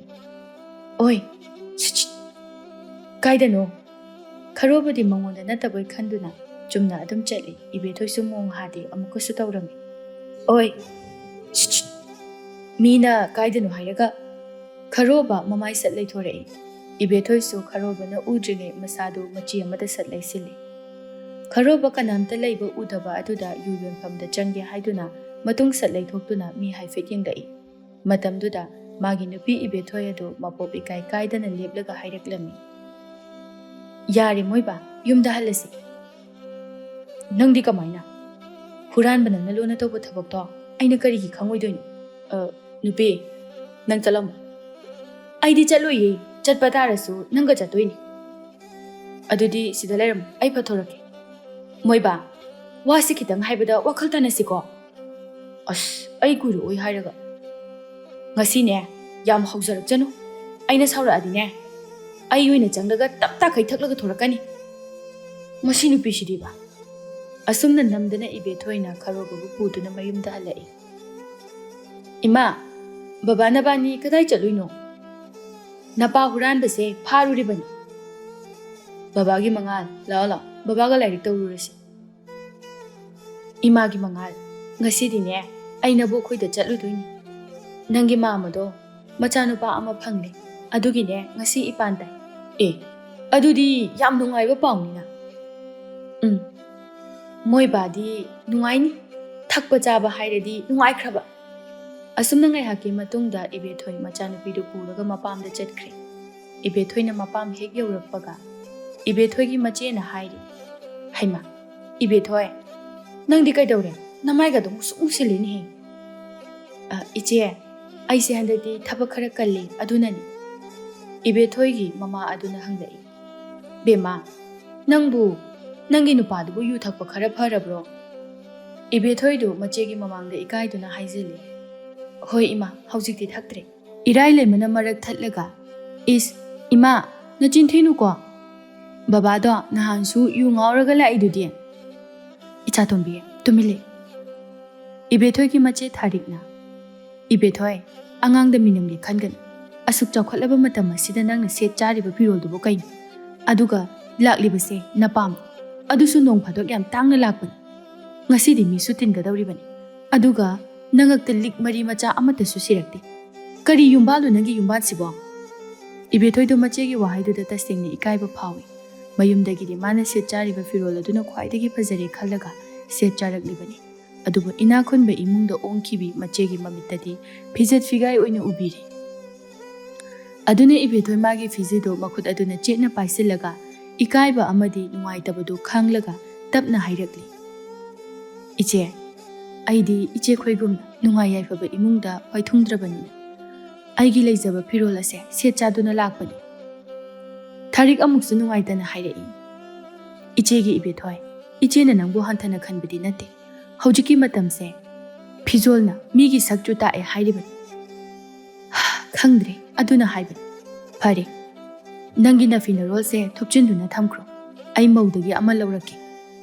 "ꯑꯣꯏ, ꯁꯤꯠ, ꯁꯤꯠ!" "ꯀꯥꯏꯗꯅꯣ?" ꯈꯔꯣꯕꯗꯤ ꯃꯉꯣꯟꯗ ꯅꯠꯇꯕꯣꯏ ꯈꯟꯗꯨꯅ ꯆꯨꯝꯅ ꯑꯗꯨꯝ ꯆꯠꯂꯤ꯫ ꯏꯕꯦꯊꯣꯏꯁꯨ ꯃꯣꯡ ꯍꯥꯗꯦ, ꯑꯃꯨꯛꯀꯁꯨ ꯇꯧꯔꯝꯃꯤ꯫ "ꯑꯣꯏ, ꯁꯤꯠ, ꯁꯤꯠ, ꯃꯤꯅ ꯀꯥꯏꯗꯅꯣ ꯍꯥꯏꯔꯒ?" ꯈꯔꯣꯕ ꯃꯃꯥꯏ ꯁꯠ ꯂꯩꯊꯣꯔꯛꯏ꯫ ꯏꯕꯦꯊꯣꯏꯁꯨ ꯈꯔꯣꯕꯅ ꯎꯗ꯭ꯔꯤꯉꯩ ꯃꯁꯥꯗꯨ ꯃꯆꯤ ꯑꯃꯗ ꯁꯠ ꯂꯩꯁꯤꯜꯂꯤ꯫ ꯈꯔꯣꯕ ꯀꯅꯥꯝꯇ ꯂꯩꯕ ꯎꯗꯕ ꯑꯗꯨꯗ ꯌꯨ ꯌꯣꯟꯐꯝꯗ ꯆꯪꯒꯦ ꯍꯥꯏꯗꯨꯅ ꯃꯇꯨꯡ ꯁꯠ ꯂꯩꯊꯣꯛꯇꯨꯅ ꯃꯤ ꯍꯥꯏꯐꯦꯠ ꯌꯦꯡꯂꯛꯏ꯫ ꯃꯇꯝꯗꯨꯗ ꯃꯥꯒꯤ ꯅꯨꯄꯤ ꯏꯕꯦꯊꯣꯏ ꯑꯗꯨ ꯃꯄꯣꯞ ꯏꯀꯥꯏ ꯀꯥꯏꯗꯅ ꯂꯦꯞꯂꯒ ꯍꯥꯏꯔꯛꯂꯝꯃꯤ, "ꯌꯥꯔꯦ ꯃꯣꯏꯕꯥ, ꯌꯨꯝꯗ ꯍꯜꯂꯁꯤ꯫" "ꯅꯪꯗꯤ ꯀꯃꯥꯏꯅ? ꯍꯨꯔꯥꯟꯕ ꯅꯪꯅ ꯂꯣꯟꯅ ꯇꯧꯕ ꯊꯕꯛꯇꯣ ꯑꯩꯅ ꯀꯔꯤꯒꯤ ꯈꯪꯉꯣꯏꯗꯣꯏꯅꯣ?" "ꯑ, ꯅꯨꯄꯤ, ꯅꯪ ꯆꯠꯂꯝꯃꯣ꯫" "ꯑꯩꯗꯤ ꯆꯠꯂꯣꯏꯌꯦ, ꯆꯠꯄ ꯇꯥꯔꯁꯨ ꯅꯪꯒ ꯆꯠꯇꯣꯏꯅꯤ꯫" "ꯑꯗꯨꯗꯤ ꯁꯤꯗ ꯂꯩꯔꯝꯃꯣ, ꯑꯩ ꯐꯠꯊꯣꯔꯛꯀꯦ꯫" "ꯃꯣꯏꯕꯥ, ꯋꯥꯁꯤ ꯈꯤꯇꯪ ꯍꯥꯏꯕꯗ ꯋꯥꯈꯜ ꯇꯥꯅꯁꯤꯀꯣ꯫" "ꯑꯁ, ꯑꯩ ꯀꯨꯏꯔꯛꯑꯣꯏ ꯍꯥꯏꯔꯒ꯫ ꯉꯁꯤꯅꯦ, ꯌꯥꯝ ꯍꯧꯖꯔꯛꯆꯅꯨ꯫ ꯑꯩꯅ ꯁꯥꯎꯔꯛꯑꯗꯤꯅꯦ, ꯑꯩ ꯑꯣꯏꯅ ꯆꯪꯂꯒ ꯇꯞ ꯇꯥꯈꯩ ꯊꯛꯂꯒ ꯊꯣꯔꯛꯀꯅꯤ꯫ ꯃꯁꯤ ꯅꯨꯄꯤꯁꯤꯗꯤꯕ꯫" ꯑꯁꯨꯝꯅ ꯅꯝꯗꯅ ꯏꯕꯦꯊꯣꯏꯅ ꯈꯔꯣꯕꯕꯨ ꯄꯨꯗꯨꯅ ꯃꯌꯨꯝꯗ ꯍꯜꯂꯛꯏ꯫ "ꯏꯃꯥ, ꯕꯕꯥ ꯅꯕꯥꯅꯤ ꯀꯗꯥꯏ ꯆꯠꯂꯨꯏꯅꯣ?" "ꯅꯄꯥ ꯍꯨꯔꯥꯟꯕꯁꯦ ꯐꯥꯔꯨꯔꯤꯕꯅꯤ꯫" "ꯕꯕꯥꯒꯤ ꯃꯉꯥꯜ, ꯂꯥꯛꯑꯣ ꯂꯥꯛꯑꯣ, ꯕꯕꯥꯒ ꯂꯥꯏꯔꯤꯛ ꯇꯧꯔꯨꯔꯁꯤ꯫" "ꯏꯃꯥꯒꯤ ꯃꯉꯥꯜ, ꯉꯁꯤꯗꯤꯅꯦ ꯑꯩ ꯅꯕꯣꯛꯈꯣꯏꯗ ꯆꯠꯂꯨꯗꯣꯏꯅꯤ꯫ ꯅꯪꯒꯤ ꯃꯥꯝꯃꯗꯣ ꯃꯆꯥꯅꯨꯄꯥ ꯑꯃ ꯐꯪꯂꯦ, ꯑꯗꯨꯒꯤꯅꯦ ꯉꯁꯤ ꯏꯄꯥꯟ ꯇꯥꯏ꯫" "ꯑꯦ, ꯑꯗꯨꯗꯤ ꯌꯥꯝ ꯅꯨꯡꯉꯥꯏꯕ ꯄꯥꯎꯅꯤꯅ꯫" "ꯎꯝ, ꯃꯣꯏ ꯕꯥꯗꯤ ꯅꯨꯡꯉꯥꯏꯅꯤ, ꯊꯛꯄ ꯆꯥꯕ ꯍꯥꯏꯔꯗꯤ ꯅꯨꯡꯉꯥꯏꯈ꯭ꯔꯕ꯫" ꯑꯁꯨꯝꯅ ꯉꯥꯏꯍꯥꯛꯀꯤ ꯃꯇꯨꯡꯗ ꯏꯕꯦꯊꯣꯏ ꯃꯆꯥꯅꯨꯄꯤꯗꯨ ꯄꯨꯔꯒ ꯃꯄꯥꯝꯗ ꯆꯠꯈ꯭ꯔꯦ꯫ ꯏꯕꯦꯊꯣꯏꯅ ꯃꯄꯥꯝ ꯍꯦꯛ ꯌꯧꯔꯛꯄꯒ ꯏꯕꯦꯊꯣꯏꯒꯤ ꯃꯆꯦꯅ ꯍꯥꯏꯔꯤ, "ꯍꯩꯃꯥ, ꯏꯕꯦꯊꯣꯏ, ꯅꯪꯗꯤ ꯀꯩꯗꯧꯔꯦ? ꯅꯃꯥꯏꯒꯗꯣ ꯃꯨꯁꯨꯛ ꯃꯨꯁꯤꯜꯂꯤꯅꯦꯍꯦ꯫" "ꯑ, ꯏꯆꯦ, ꯑꯩꯁꯦ ꯍꯟꯗꯛꯇꯤ ꯊꯕꯛ ꯈꯔ ꯀꯜꯂꯤ, ꯑꯗꯨꯅꯅꯤ꯫" ꯏꯕꯦꯊꯣꯏꯒꯤ ꯃꯃꯥ ꯑꯗꯨꯅ ꯍꯪꯂꯛꯏ, "ꯕꯦꯝꯃ, ꯅꯪꯕꯨ, ꯅꯪꯒꯤ ꯅꯨꯄꯥꯗꯨꯕꯨ ꯌꯨ ꯊꯛꯄ ꯈꯔ ꯐꯔꯕ꯭ꯔꯣ?" ꯏꯕꯦꯊꯣꯏꯗꯨ ꯃꯆꯦꯒꯤ ꯃꯃꯥꯡꯗ ꯏꯀꯥꯏꯗꯨꯅ ꯍꯥꯏꯖꯤꯜꯂꯤ, "ꯍꯣꯏ ꯏꯃꯥ, ꯍꯧꯖꯤꯛꯇꯤ ꯊꯛꯇ꯭ꯔꯦ꯫" ꯏꯔꯥꯏ ꯂꯩꯃꯅ ꯃꯔꯛ ꯊꯠꯂꯒ, "ꯏꯁ, ꯏꯃꯥ, ꯅꯆꯤꯟ ꯊꯤꯅꯨꯀꯣ꯫ ꯕꯕꯥꯗꯣ ꯅꯍꯥꯟꯁꯨ ꯌꯨ ꯉꯥꯎꯔꯒ ꯂꯥꯛꯏꯗꯨꯗꯤ꯫" "ꯏꯆꯥꯇꯣꯝꯕꯤ, ꯇꯨꯃꯤꯟ ꯂꯩ꯫" ꯏꯕꯦꯊꯣꯏꯒꯤ ꯃꯆꯦ ꯊꯥꯔꯤꯛꯅ, "ꯏꯕꯦꯊꯣꯏ, ꯑꯉꯥꯡꯗ ꯃꯤꯅꯝꯒꯦ ꯈꯟꯒꯅꯨ꯫ ꯑꯁꯨꯛ ꯆꯥꯎꯈꯠꯂꯕ ꯃꯇꯝ ꯑꯁꯤꯗ ꯅꯪꯅ ꯁꯦꯠ ꯆꯥꯔꯤꯕ ꯐꯤꯔꯣꯜꯗꯨꯕꯨ ꯀꯩꯅꯣ? ꯑꯗꯨꯒ ꯂꯥꯛꯂꯤꯕꯁꯦ ꯅꯄꯥꯝ, ꯑꯗꯨꯁꯨ ꯅꯣꯡ ꯐꯥꯗꯣꯛ ꯌꯥꯝ ꯇꯥꯡꯅ ꯂꯥꯛꯄꯅꯤ꯫ ꯉꯁꯤꯗꯤ ꯃꯤꯁꯨ ꯇꯤꯟꯒꯗꯧꯔꯤꯕꯅꯤ, ꯑꯗꯨꯒ ꯅꯉꯛꯇ ꯂꯤꯛ ꯃꯔꯤ ꯃꯆꯥ ꯑꯃꯠꯇꯁꯨ ꯁꯤꯔꯛꯇꯦ꯫ ꯀꯔꯤ ꯌꯨꯝꯕꯥꯜꯅꯣ ꯅꯪꯒꯤ ꯌꯨꯝꯕꯥꯜꯁꯤꯕꯣ?" ꯏꯕꯦꯊꯣꯏꯗꯣ ꯃꯆꯦꯒꯤ ꯋꯥꯍꯩꯗꯨꯗ ꯇꯁꯦꯡꯅ ꯏꯀꯥꯏꯕ ꯐꯥꯎꯏ꯫ ꯃꯌꯨꯝꯗꯒꯤꯗꯤ ꯃꯥꯅ ꯁꯦꯠ ꯆꯥꯔꯤꯕ ꯐꯤꯔꯣꯜ ꯑꯗꯨꯅ ꯈ꯭ꯋꯥꯏꯗꯒꯤ ꯐꯖꯔꯦ ꯈꯜꯂꯒ ꯁꯦꯠ ꯆꯥꯔꯛꯂꯤꯕꯅꯤ꯫ ꯑꯗꯨꯕꯨ ꯏꯅꯥꯛ ꯈꯨꯟꯕ ꯏꯃꯨꯡꯗ ꯑꯣꯡꯈꯤꯕꯤ ꯃꯆꯦꯒꯤ ꯃꯃꯤꯠꯇꯗꯤ ꯐꯤꯖꯦꯠ ꯐꯤꯒꯥꯏ ꯑꯣꯏꯅ ꯎꯕꯤꯔꯦ꯫ ꯑꯗꯨꯅ ꯏꯕꯦꯊꯣꯏ ꯃꯥꯒꯤ ꯐꯤꯖꯦꯗꯣ ꯃꯈꯨꯠ ꯑꯗꯨꯅ ꯆꯦꯠꯅ ꯄꯥꯏꯁꯤꯜꯂꯒ ꯏꯀꯥꯏꯕ ꯑꯃꯗꯤ ꯅꯨꯡꯉꯥꯏꯇꯕꯗꯨ ꯈꯥꯡꯂꯒ ꯇꯞꯅ ꯍꯥꯏꯔꯛꯂꯤ, "ꯏꯆꯦ, ꯑꯩꯗꯤ ꯏꯆꯦ ꯈꯣꯏꯒꯨꯝꯅ ꯅꯨꯡꯉꯥꯏ ꯌꯥꯏꯐꯕ ꯏꯃꯨꯡꯗ ꯋꯥꯏꯊꯨꯡꯗ꯭ꯔꯕꯅꯤꯅ ꯑꯩꯒꯤ ꯂꯩꯖꯕ ꯐꯤꯔꯣꯜ ꯑꯁꯦ ꯁꯦꯠ ꯆꯥꯗꯨꯅ ꯂꯥꯛꯄꯅꯤ꯫" ꯊꯥꯔꯤꯛ ꯑꯃꯨꯛꯁꯨ ꯅꯨꯡꯉꯥꯏꯇꯅ ꯍꯥꯏꯔꯛꯏ, "ꯏꯆꯦꯒꯤ ꯏꯕꯦꯊꯣꯏ, ꯏꯆꯦꯅ ꯅꯪꯕꯨ ꯍꯟꯊꯅ ꯈꯟꯕꯗꯤ ꯅꯠꯇꯦ꯫ ꯍꯧꯖꯤꯛꯀꯤ ꯃꯇꯝꯁꯦ ꯐꯤꯖꯣꯜꯅ ꯃꯤꯒꯤ ꯁꯛꯁꯨ ꯇꯥꯛꯑꯦ ꯍꯥꯏꯔꯤꯕꯅꯤ꯫" "ꯈꯪꯗ꯭ꯔꯦ, ꯑꯗꯨꯅ ꯍꯥꯏꯕꯅꯤ꯫ ꯐꯔꯦ, ꯅꯪꯒꯤ ꯅꯐꯤ ꯅꯔꯣꯜꯁꯦ ꯊꯨꯞꯆꯤꯟꯗꯨꯅ ꯊꯝꯈ꯭ꯔꯣ꯫ ꯑꯩ ꯃꯧꯗꯒꯤ ꯑꯃ ꯂꯧꯔꯛꯀꯦ꯫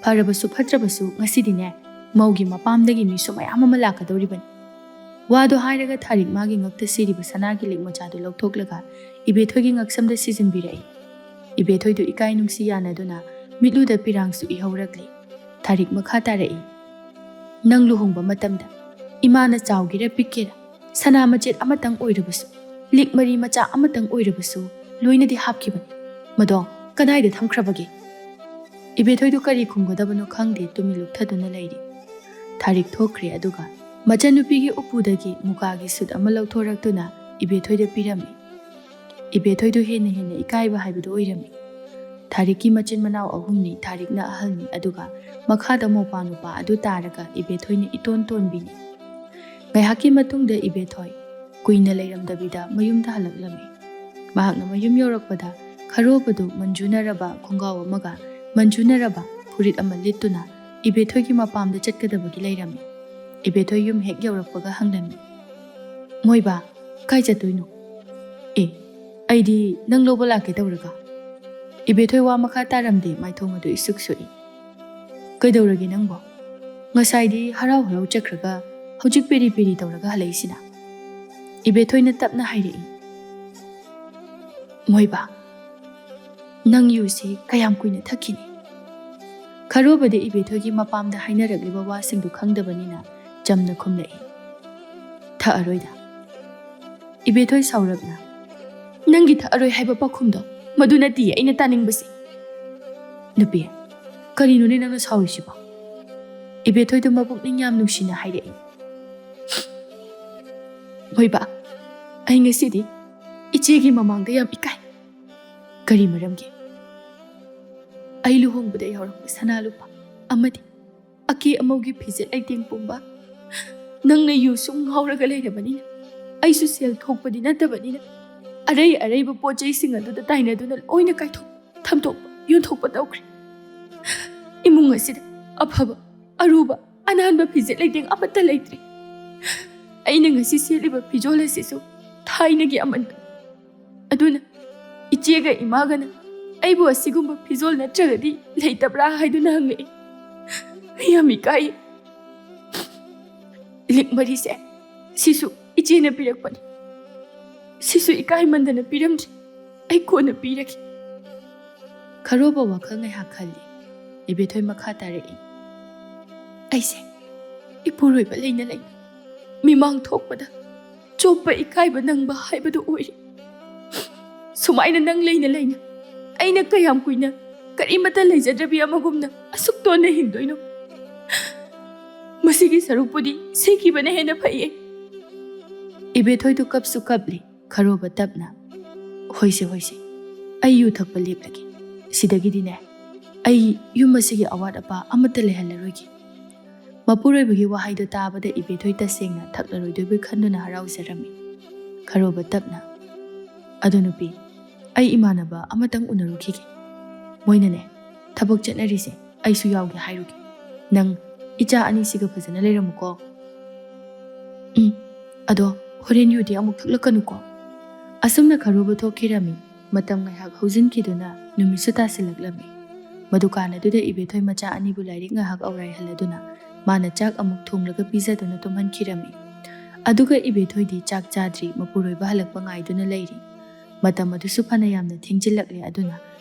ꯐꯔꯕꯁꯨ ꯐꯠꯇ꯭ꯔꯕꯁꯨ ꯉꯁꯤꯗꯤꯅꯦ, ꯃꯧꯒꯤ ꯃꯄꯥꯝꯗꯒꯤ ꯃꯤꯁꯨ ꯃꯌꯥꯝ ꯑꯃ ꯂꯥꯛꯀꯗꯧꯔꯤꯕꯅꯤ꯫" ꯋꯥꯗꯣ ꯍꯥꯏꯔꯒ ꯊꯥꯔꯤꯛ ꯃꯥꯒꯤ ꯉꯛꯇ ꯁꯤꯔꯤꯕ ꯁꯅꯥꯒꯤ ꯂꯤꯛ ꯃꯆꯥꯗꯨ ꯂꯧꯊꯣꯛꯂꯒ ꯏꯕꯦꯊꯣꯏꯒꯤ ꯉꯛꯁꯝꯗ ꯁꯤꯖꯤꯟꯕꯤꯔꯛꯏ꯫ ꯏꯕꯦꯊꯣꯏꯗꯨ ꯏꯀꯥꯏ ꯅꯨꯡꯁꯤ ꯌꯥꯅꯗꯨꯅ ꯃꯤꯠꯂꯨꯗ ꯄꯤꯔꯥꯡꯁꯨ ꯏꯍꯧꯔꯛꯂꯤ꯫ ꯊꯥꯔꯤꯛ ꯃꯈꯥ ꯇꯥꯔꯛꯏ, "ꯅꯪ ꯂꯨꯍꯣꯡꯕ ꯃꯇꯝꯗ ꯏꯃꯥꯅ ꯆꯥꯎꯒꯦꯔꯥ ꯄꯤꯛꯀꯦꯔꯥ ꯁꯅꯥ ꯃꯆꯦꯠ ꯑꯃꯇꯪ ꯑꯣꯏꯔꯕꯁꯨ, ꯂꯤꯛ ꯃꯔꯤ ꯃꯆꯥ ꯑꯃꯇꯪ ꯑꯣꯏꯔꯕꯁꯨ ꯂꯣꯏꯅꯗꯤ ꯍꯥꯞꯈꯤꯕꯅꯤ꯫ ꯃꯗꯣ ꯀꯗꯥꯏꯗ ꯊꯝꯈ꯭ꯔꯕꯒꯦ?" ꯏꯕꯦꯊꯣꯏꯗꯨ ꯀꯔꯤ ꯈꯨꯝꯒꯗꯕꯅꯣ ꯈꯪꯗꯦ ꯇꯨꯃꯤꯟ ꯂꯨꯞꯊꯗꯨꯅ ꯂꯩꯔꯤ꯫ ꯊꯥꯔꯤꯛ ꯊꯣꯛꯈ꯭ꯔꯦ, ꯑꯗꯨꯒ ꯃꯆꯟꯅꯨꯄꯤꯒꯤ ꯎꯄꯨꯗꯒꯤ ꯃꯨꯒꯥꯒꯤ ꯁꯨꯠ ꯑꯃ ꯂꯧꯊꯣꯔꯛꯇꯨꯅ ꯏꯕꯦꯊꯣꯏꯗ ꯄꯤꯔꯝꯃꯤ꯫ ꯏꯕꯦꯊꯣꯏꯗꯨ ꯍꯦꯟꯅ ꯍꯦꯟꯅ ꯏꯀꯥꯏꯕ ꯍꯥꯏꯕꯗꯨ ꯑꯣꯏꯔꯝꯃꯤ꯫ ꯊꯥꯔꯤꯛꯀꯤ ꯃꯆꯤꯟ ꯃꯅꯥꯎ ꯑꯍꯨꯝꯅꯤ, ꯊꯥꯔꯤꯛꯅ ꯑꯍꯜꯅꯤ, ꯑꯗꯨꯒ ꯃꯈꯥꯗ ꯃꯧꯄꯥ ꯅꯨꯄꯥ ꯑꯗꯨ ꯇꯥꯔꯒ ꯏꯕꯦꯊꯣꯏꯅ ꯏꯇꯣꯟ ꯇꯣꯟꯕꯤꯅꯤ꯫ ꯉꯥꯏꯍꯥꯛꯀꯤ ꯃꯇꯨꯡꯗ ꯏꯕꯦꯊꯣꯏ ꯀꯨꯏꯅ ꯂꯩꯔꯝꯗꯕꯤꯗ ꯃꯌꯨꯝꯗ ꯍꯜꯂꯛꯂꯝꯃꯤ꯫ ꯃꯍꯥꯛꯅ ꯃꯌꯨꯝ ꯌꯧꯔꯛꯄꯗ ꯈꯔꯣꯕꯗꯨ ꯃꯟꯖꯨꯅꯔꯕ ꯈꯣꯡꯒ꯭ꯔꯥꯎ ꯑꯃꯒ ꯃꯟꯖꯨꯅꯔꯕ ꯐꯨꯔꯤꯠ ꯑꯃ ꯂꯤꯠꯇꯨꯅ ꯏꯕꯦꯊꯣꯏꯒꯤ ꯃꯄꯥꯝꯗ ꯆꯠꯀꯗꯕꯒꯤ ꯂꯩꯔꯝꯃꯤ꯫ ꯏꯕꯦꯊꯣꯏ ꯌꯨꯝ ꯍꯦꯛ ꯌꯧꯔꯛꯄꯒ ꯍꯪꯂꯝꯃꯤ, "ꯃꯣꯏꯕꯥ, ꯀꯥꯏ ꯆꯠꯇꯣꯏꯅꯣ?" "ꯑꯦ, ꯑꯩꯗꯤ ꯅꯪ ꯂꯧꯕ ꯂꯥꯛꯀꯦ ꯇꯧꯔꯒ꯫" ꯏꯕꯦꯊꯣꯏ ꯋꯥ ꯃꯈꯥ ꯇꯥꯔꯝꯗꯦ, ꯃꯥꯏꯊꯣꯡ ꯑꯗꯨ ꯏꯁꯨꯛ ꯁꯨꯛꯏ꯫ "ꯀꯩꯗꯧꯔꯒꯦ ꯅꯪꯕꯣ? ꯉꯁꯥꯏꯗꯤ ꯍꯔꯥꯎ ꯍꯔꯥꯎ ꯆꯠꯈ꯭ꯔꯒ ꯍꯧꯖꯤꯛ ꯄꯦꯔꯤ ꯄꯦꯔꯤ ꯇꯧꯔꯒ ꯍꯜꯂꯛꯏꯁꯤꯅ?" ꯏꯕꯦꯊꯣꯏꯅ ꯇꯞꯅ ꯍꯥꯏꯔꯛꯏ, "ꯃꯣꯏꯕꯥ, "ꯅꯪ ꯌꯨꯁꯤ ꯀꯌꯥꯝ ꯀꯨꯏꯅ ꯊꯛꯈꯤꯅꯤ?" ꯈꯔꯣꯕꯗꯤ ꯏꯕꯦꯊꯣꯏꯒꯤ ꯃꯄꯥꯝꯗ ꯍꯥꯏꯅꯔꯛꯂꯤꯕ ꯋꯥꯁꯤꯡꯗꯨ ꯈꯪꯗꯕꯅꯤꯅ ꯆꯝꯅ ꯈꯨꯝꯂꯛꯏ, "ꯊꯛꯑꯔꯣꯏꯗ꯫" ꯏꯕꯦꯊꯣꯏ ꯁꯥꯎꯔꯞꯅ, "ꯅꯪꯒꯤ ꯊꯛꯑꯔꯣꯏ ꯍꯥꯏꯕ ꯄꯥꯎꯈꯨꯝꯗꯣ ꯃꯗꯨ ꯅꯠꯇꯤꯌꯦ ꯑꯩꯅ ꯇꯥꯅꯤꯡꯕꯁꯤ꯫" "ꯅꯨꯄꯤ, ꯀꯔꯤꯅꯣꯅꯦ ꯅꯪꯅ ꯁꯥꯎꯔꯤꯁꯤꯕꯣ?" ꯏꯕꯦꯊꯣꯏꯗꯨ ꯃꯄꯨꯛꯅꯤꯡ ꯌꯥꯝ ꯅꯨꯡꯁꯤꯅ ꯍꯥꯏꯔꯛꯏ, "ꯍꯣꯏꯕ, ꯑꯩ ꯉꯁꯤꯗꯤ ꯏꯆꯦꯒꯤ ꯃꯃꯥꯡꯗ ꯌꯥꯝ ꯏꯀꯥꯏ꯫" "ꯀꯔꯤ ꯃꯔꯝꯒꯤ?" "ꯑꯩ ꯂꯨꯍꯣꯡꯕꯗ ꯌꯥꯎꯔꯛꯄ ꯁꯅꯥ ꯂꯨꯄꯥ ꯑꯃꯗꯤ ꯑꯀꯦ ꯑꯃꯧꯒꯤ ꯐꯤꯖꯦꯠ ꯂꯩꯇꯦꯡ ꯄꯨꯝꯕ ꯅꯪꯅ ꯌꯨ ꯁꯨꯝ ꯉꯥꯎꯔꯒ ꯂꯩꯔꯕꯅꯤꯅ, ꯑꯩꯁꯨ ꯁꯦꯜ ꯊꯣꯛꯄꯗꯤ ꯅꯠꯇꯕꯅꯤꯅ, ꯑꯔꯩ ꯑꯔꯩꯕ ꯄꯣꯠ ꯆꯩꯁꯤꯡ ꯑꯗꯨꯗ ꯇꯥꯏꯅꯗꯨꯅ ꯂꯣꯏꯅ ꯀꯥꯏꯊꯣꯛ ꯊꯝꯗꯣꯛꯄ, ꯌꯣꯟꯊꯣꯛꯄ ꯇꯧꯈ꯭ꯔꯦ꯫ ꯏꯃꯨꯡ ꯑꯁꯤꯗ ꯑꯐꯕ, ꯑꯔꯨꯕ, ꯑꯅꯥꯟꯕ ꯐꯤꯖꯦꯠ ꯂꯩꯇꯦꯡ ꯑꯃꯠꯇ ꯂꯩꯇ꯭ꯔꯦ꯫ ꯑꯩꯅ ꯉꯁꯤ ꯁꯦꯠꯂꯤꯕ ꯐꯤꯖꯣꯜ ꯑꯁꯤꯁꯨ ꯊꯥꯏꯅꯒꯤ ꯑꯃꯟꯕꯅꯤ꯫ ꯑꯗꯨꯅ ꯏꯆꯦꯒ ꯏꯃꯥꯒꯅ ꯑꯩꯕꯨ ꯑꯁꯤꯒꯨꯝꯕ ꯐꯤꯖꯣꯜ ꯅꯠꯇ꯭ꯔꯒꯗꯤ ꯂꯩꯇꯕ꯭ꯔꯥ ꯍꯥꯏꯗꯨꯅ ꯍꯪꯂꯛꯏ꯫ ꯑꯩ ꯌꯥꯝ ꯏꯀꯥꯏ꯫ ꯂꯤꯛ ꯃꯔꯤꯁꯦ, ꯁꯤꯁꯨ ꯏꯆꯦꯅ ꯄꯤꯔꯛꯄꯅꯤ꯫ ꯁꯤꯁꯨ ꯏꯀꯥꯏꯃꯟꯗꯅ ꯄꯤꯔꯝꯗ꯭ꯔꯦ꯫ ꯑꯩ ꯀꯣꯟꯅ ꯄꯤꯔꯒꯦ꯫" ꯈꯔꯣꯕ ꯋꯥꯈꯜ ꯉꯥꯏꯍꯥꯛ ꯈꯜꯂꯤ꯫ ꯏꯕꯦꯊꯣꯏ ꯃꯈꯥ ꯇꯥꯔꯛꯏ, "ꯑꯩꯁꯦ ꯏꯄꯨꯔꯣꯏꯕ ꯂꯩꯅ ꯂꯩꯅ ꯃꯤꯃꯥꯡ ꯊꯣꯛꯄꯗ ꯆꯣꯞꯄ ꯏꯀꯥꯏꯕ ꯅꯪꯕ ꯍꯥꯏꯕꯗꯨ ꯑꯣꯏꯔꯦ꯫ ꯁꯨꯃꯥꯏꯅ ꯅꯪ ꯂꯩꯅ ꯂꯩꯅ ꯑꯩꯅ ꯀꯌꯥꯝ ꯀꯨꯏꯅ ꯀꯔꯤꯃꯠꯇ ꯂꯩꯖꯗ꯭ꯔꯕꯤ ꯑꯃꯒꯨꯝꯅ ꯑꯁꯨꯛ ꯇꯣꯟꯅ ꯍꯤꯡꯗꯣꯏꯅꯣ? ꯃꯁꯤꯒꯤ ꯁꯔꯨꯛꯄꯨꯗꯤ ꯁꯤꯈꯤꯕꯅ ꯍꯦꯟꯅ ꯐꯩꯌꯦ꯫" ꯏꯕꯦꯊꯣꯏꯗꯨ ꯀꯞꯁꯨ ꯀꯞꯂꯤ꯫ ꯈꯔꯣꯕ ꯇꯞꯅ, "ꯍꯣꯏꯁꯦ, ꯍꯣꯏꯁꯦ, ꯑꯩ ꯌꯨ ꯊꯛꯄ ꯂꯦꯞꯂꯒꯦ꯫ ꯁꯤꯗꯒꯤꯗꯤꯅꯦ, ꯑꯩ ꯌꯨꯝ ꯑꯁꯤꯒꯤ ꯑꯋꯥꯠ ꯑꯄꯥ ꯑꯃꯠꯇ ꯂꯩꯍꯜꯂꯔꯣꯏꯒꯦ꯫" ꯃꯄꯨꯔꯣꯏꯕꯒꯤ ꯋꯥꯍꯩꯗꯨ ꯇꯥꯕꯗ ꯏꯕꯦꯊꯣꯏ ꯇꯁꯦꯡꯅ ꯊꯛꯂꯔꯣꯏꯗꯣꯏꯕꯣꯏ ꯈꯟꯗꯨꯅ ꯍꯔꯥꯎꯖꯔꯝꯃꯤ꯫ ꯈꯔꯣꯕ ꯇꯞꯅ, "ꯑꯗꯣ ꯅꯨꯄꯤ, ꯑꯩ ꯏꯃꯥꯟꯅꯕ ꯑꯃꯇꯪ ꯎꯅꯔꯨꯈꯤꯒꯦ꯫ ꯃꯣꯏꯅꯅꯦ ꯊꯕꯛ ꯆꯠꯅꯔꯤꯁꯦ ꯑꯩꯁꯨ ꯌꯥꯎꯒꯦ ꯍꯥꯏꯔꯨꯒꯦ꯫ ꯅꯪ ꯏꯆꯥ ꯑꯅꯤꯁꯤꯒ ꯐꯖꯅ ꯂꯩꯔꯝꯃꯨꯀꯣ꯫" "ꯎꯝ, ꯑꯗꯣ ꯍꯣꯔꯦꯟ ꯌꯨꯗꯤ ꯑꯃꯨꯛ ꯊꯛꯂꯛꯀꯅꯨꯀꯣ꯫" ꯑꯁꯨꯝꯅ ꯈꯔꯣꯕ ꯊꯣꯛꯈꯤꯔꯝꯃꯤ꯫ ꯃꯇꯝ ꯉꯥꯏꯍꯥꯛ ꯍꯧꯖꯤꯟꯈꯤꯗꯨꯅ ꯅꯨꯃꯤꯠꯁꯨ ꯇꯥꯁꯤꯜꯂꯛꯂꯝꯃꯤ꯫ ꯃꯗꯨꯀꯥꯟ ꯑꯗꯨꯗ ꯏꯕꯦꯊꯣꯏ ꯃꯆꯥ ꯑꯅꯤꯕꯨ ꯂꯥꯏꯔꯤꯛ ꯉꯥꯏꯍꯥꯛ ꯑꯧꯔꯥꯏꯍꯜꯂꯗꯨꯅ ꯃꯥꯅ ꯆꯥꯛ ꯑꯃꯨꯛ ꯊꯣꯡꯂꯒ ꯄꯤꯖꯗꯨꯅ ꯇꯨꯝꯍꯟꯈꯤꯔꯝꯃꯤ꯫ ꯑꯗꯨꯒ ꯏꯕꯦꯊꯣꯏꯗꯤ ꯆꯥꯛ ꯆꯥꯗ꯭ꯔꯤ, ꯃꯄꯨꯔꯣꯏꯕ ꯍꯜꯂꯛꯄ ꯉꯥꯏꯗꯨꯅ ꯂꯩꯔꯤ꯫ ꯃꯇꯝ ꯑꯗꯨꯁꯨ ꯐꯅ ꯌꯥꯝꯅ ꯊꯦꯡꯖꯤꯜꯂꯛꯂꯦ꯫ ꯑꯗꯨꯅ